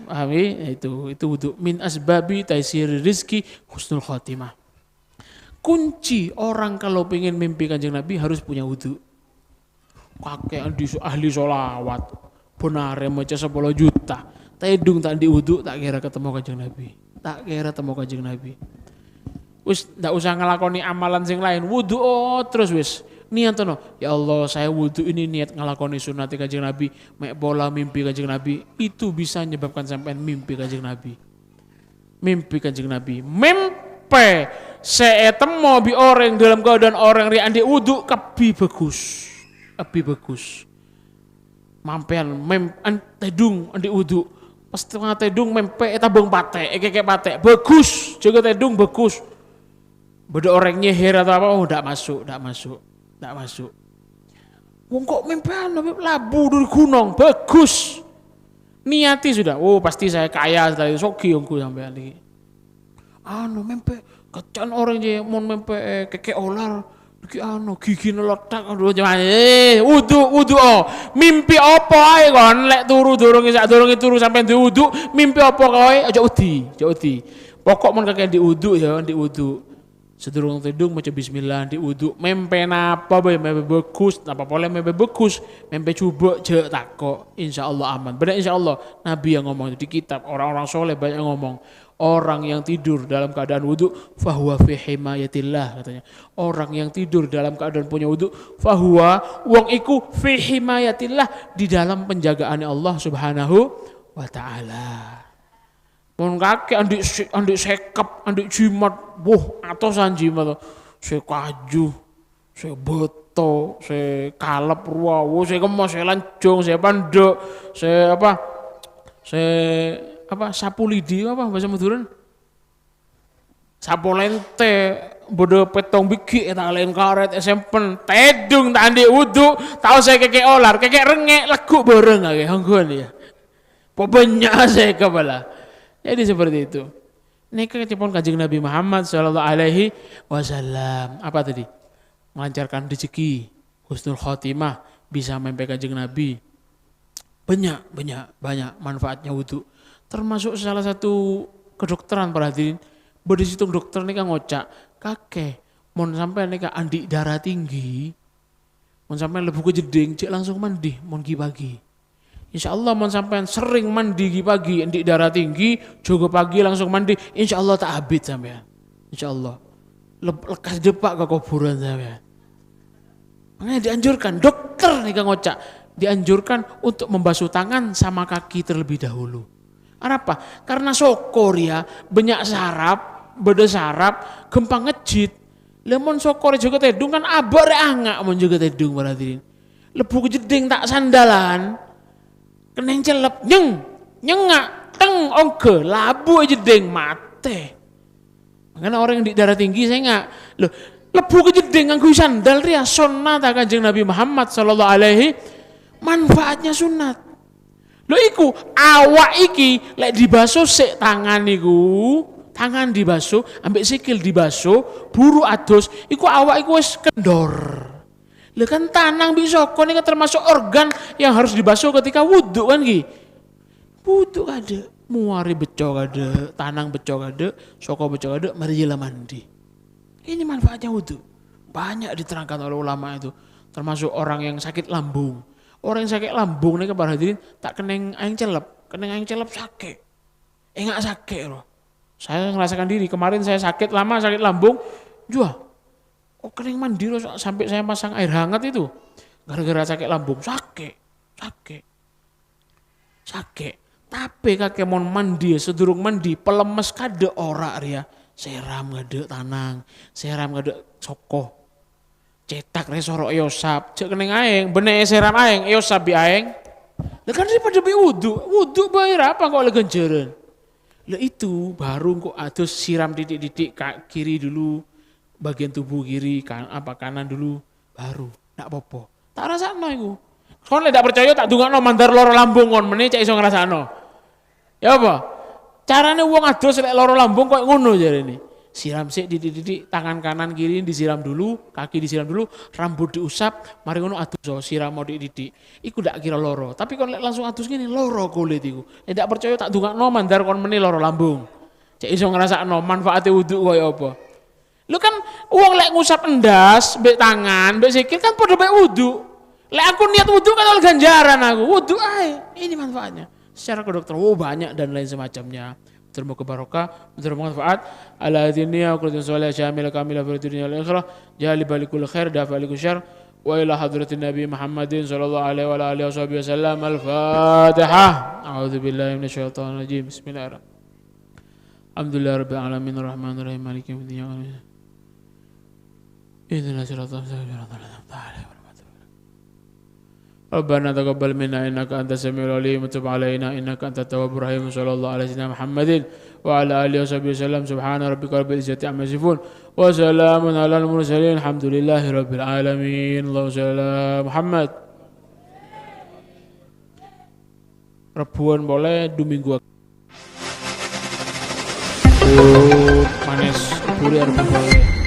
Paham, ya? Itu, itu wudu'. Min asbabi taisiri rizki husnul khotimah. Kunci orang kalau pengen mimpi Kanjeng Nabi harus punya wudu. Kakè andi' su-, ahli sholawat, bân arè maca sapolo juta, tèdung ta' andi' wudu, ta' kèra katemo Kanjeng Nabi. Ta' kèra temo Kanjeng Nabi. Wis, ndak usah ngalakonè amalan sing laèn, wudu'o terus wis. Niyatono, "Ya Allah, saya wudu ini niat ngalakonè sunnatè Kanjeng Nabi, mè' pola mimpi Kanjeng Nabi." Itu bisa menyebabkan sampèyan mimpi Kanjeng Nabi. Mimpi Kanjeng Nabi. Mèmpè sè ètemmo bi' orèng dalam keadaan orèng rèya andi' wudu' kabbhi bagus. Kabbhi bagus. Sampèyan mèm-, an-, tèdung andi' wudu'. Pas tengnga tèdung mèmpè ètabâng patè', èkèkè' patè'. Bagus, jâgâ tèdung bagus. Bâdâ orèng nyèhèr atau apa, oh, ndak masuk, ndak masuk, ndak masuk. Wong kok mèmpè anu, Beb, labu dari gunung, bagus. Niati sudah, oh, pasti saya kaya, saya soghi ongghu sampèyan niki. Anu, mèmpè, kècè'an orèng jâ, mon mèmpè, eh, kèkè' olar, niki anu, ghigina lèthak, aduh, cuman, eh, wudu', wudu', oh. Mimpi apa aè kon, lek turu durunge, sadurunge turu sampèyan duwe wudu', mimpi apa kowe, aja wedi, aja wedi. Pokok mon kakè andi' wudu', ya, andi' wudu'. Sadurung tèdung maca bismillah, andi' wudu', mèmpè napa bhâi, mèmpè bagus, napa polè mèmpè bagus, mèmpè jhubâ', jhâ' tako', insyaallah aman. Bâdâ insyaallah, Nabi yang ngomong di kitab, orang-orang soleh banyak ngomong, orang yang tidur dalam keadaan wudu', fahuwa fi himayatillah, katanya. Orang yang tidur dalam keadaan punya wudu', fahuwa, wong iku fi himayatillah, di dalam penjagaannya Allah Subhanahu wa Ta'ala. Mon kakè andi' sè-, andi' sèkep, andi' jimat, wuh, atosan jimat. Sè kaju, sè bâto, sè kalep rowa, wuh, sè kemmo, sè lanjhâng, sè pandâ', sè apa, sè apa, sapo lidi apa bhâsa Madhurâna? Sapo lèntè, bâdâ pèttong bighi', ètalè'è karèt, èsèmpen, tèdung ta' andi' wudu, tao sè kèkè olar, kèkè rèngngè', lagghu' bârâng kakè, ongghuwân, yâ. Pabânnya' sè kabâlâ. Jadi seperti itu. Nèka kècèpon Kanjeng Nabi Muhammad sallallahu alaihi wasallam. Apa tadi? Melancarkan rezeki, husnul khotimah, bisa mèmpè Kanjeng Nabi. Banyak, banyak, banyak manfaatnya wudu. Termasuk salah satu kedokteran, para hadirin. Bâdâ sèttong dokter nèka ngoca', "Kakè, mon sampèyan nèka andi' darah tinggi, mon sampèyan lebbu ka jeddhing, jhâ' langsung mandi mon ghi-paghi. Insyaallah, mon sampèyan serrèng mandi ghi-paghi, andi' darah tinggi, jâgâ pagi langsung mandi, insyaallah ta' abit sampèyan. Insyaallah. Lep-, lekkas dâpa' ka kobhurân sampèyan." Makanya dianjurkan, dokter nèka ngoca', dianjurkan untuk membasuh tangan sama kaki terlebih dahulu. Arapa? Karena soko rèya bânnya' sarap, bâdâ sarap, ghâmpang ngejjhit. Lah mon soko rè jâgâ tèdung kan abâ' rè anga' mon jâgâ tèdung, para hadirin. Lebbu ka jeddhing ta' sandalan, kennèng cellep, nyeng, nyengnga', teng, ongghâ, labu è jeddhing, matè. Makanya orang di darah tinggi sènga'. Loh, lebbu ka jeddhing ngangghuy sandal rèya sunnata Kanjeng Nabi Muhammad sallallahu alaihi, manfaatnya sunat. Lho iku, awak iki lek dibaso sik tangan niku, tangan dibaso, ambek sikil dibaso, buru ados, iku awak iku wis kendor. Lha kan tanang bi' soko niki termasuk organ yang harus dibaso ketika wudhu kan ki? Wudhu kadek, muari beco kadek, tanang beco kadek, soko beco kadek, mari jela mandi. Ini manfaatnya wudhu. Banyak diterangkan oleh ulama itu, termasuk orang yang sakit lambung. Orang yang sakit lambung niki para hadirin, tak keneng aeng celep, keneng aeng celep sake'. Enggak sake' loh. Saya ngerasakan diri, kemarin saya sakit lama, sakit lambung, jua. Oh, keneng mandi loh, sampai saya masang air hangat itu. Gara-gara sakit lambung, sake', sake', sake'. Tapi kake mon mandi, sedurung mandi, pelemes kadek ora' rèya. Seram kadek tanang, seram kadek soko. Cetak rè soro eosap, jek keneng aeng, benne eseram aeng, eosap bi' aeng. Lah kan daripada bi' wudhu, wudhu bae ra apa kok le ganjaran. Lah itu baru engko' ados siram titik-titik ka kiri dulu, bagian tubuh kiri, kan, apa, kanan dulu, baru, ndak popo. Tak rasakno iku. Kon le ndak percaya, tak dungakno mandar loro lambung kon, meni cek iso ngrasakno. Ya apa? Carane wong ados lek loro lambung koyo ngono jarene. Siram sik didik-didik, tangan kanan kiri disiram dulu, kaki disiram dulu, rambut diusap, mari ngono ados, oh, siram mau didik-didik. Iku ndak kira loro, tapi kon lek langsung ados ngene, loro kulit iku. Lek ndak percaya tak dungakno mandar kon meni loro lambung. Cek iso ngrasakno manfaate wudhu koyo apa. Lho kan wong lek ngusap endas, mbek tangan, mbek sikil kan padha mbek wudhu. Lek aku niat wudhu kan oleh ganjaran aku. Wudhu ae. Ini manfaatnya. Secara kedokteran, oh, banyak dan lain semacamnya. Mudah-mudahan barokah, mudah-mudahan manfaat. Ala hadhihi niyah, wa qultu sholih syamil kamil fi dunya wal akhirah. Jalib balikul khair, dafa balikul syar. Wa ila hadratin Nabi Muhammadin sallallahu alaihi wa ala alihi wa sahbihi wasallam. Al-Fatihah. A'udzu billahi minasyaitonir rajim. Bismillahirrahmanirrahim. Alhamdulillahirabbil alamin, arrahmanirrahim, maliki yaumiddin, iyyaka na'budu wa iyyaka nasta'in. Ihdinas siratal mustaqim, siratal ladzina an'amta 'alaihim ghairil maghdubi 'alaihim waladdallin. Rabbana taqabbal minna innaka antas samiul alim, wa tub 'alaina innaka antat tawwabur rahim. Sallallahu ala sayyidina Muhammadin wa ala alihi wa sahbihi wasallam. Subhana rabbika rabbil izzati amma yasifun. Wa salamun alal mursalin. Alhamdulillahi rabbil alamin. Allahumma shalli ala Muhammad. Rebuan pole, du minggu. Manis, buri arep pole.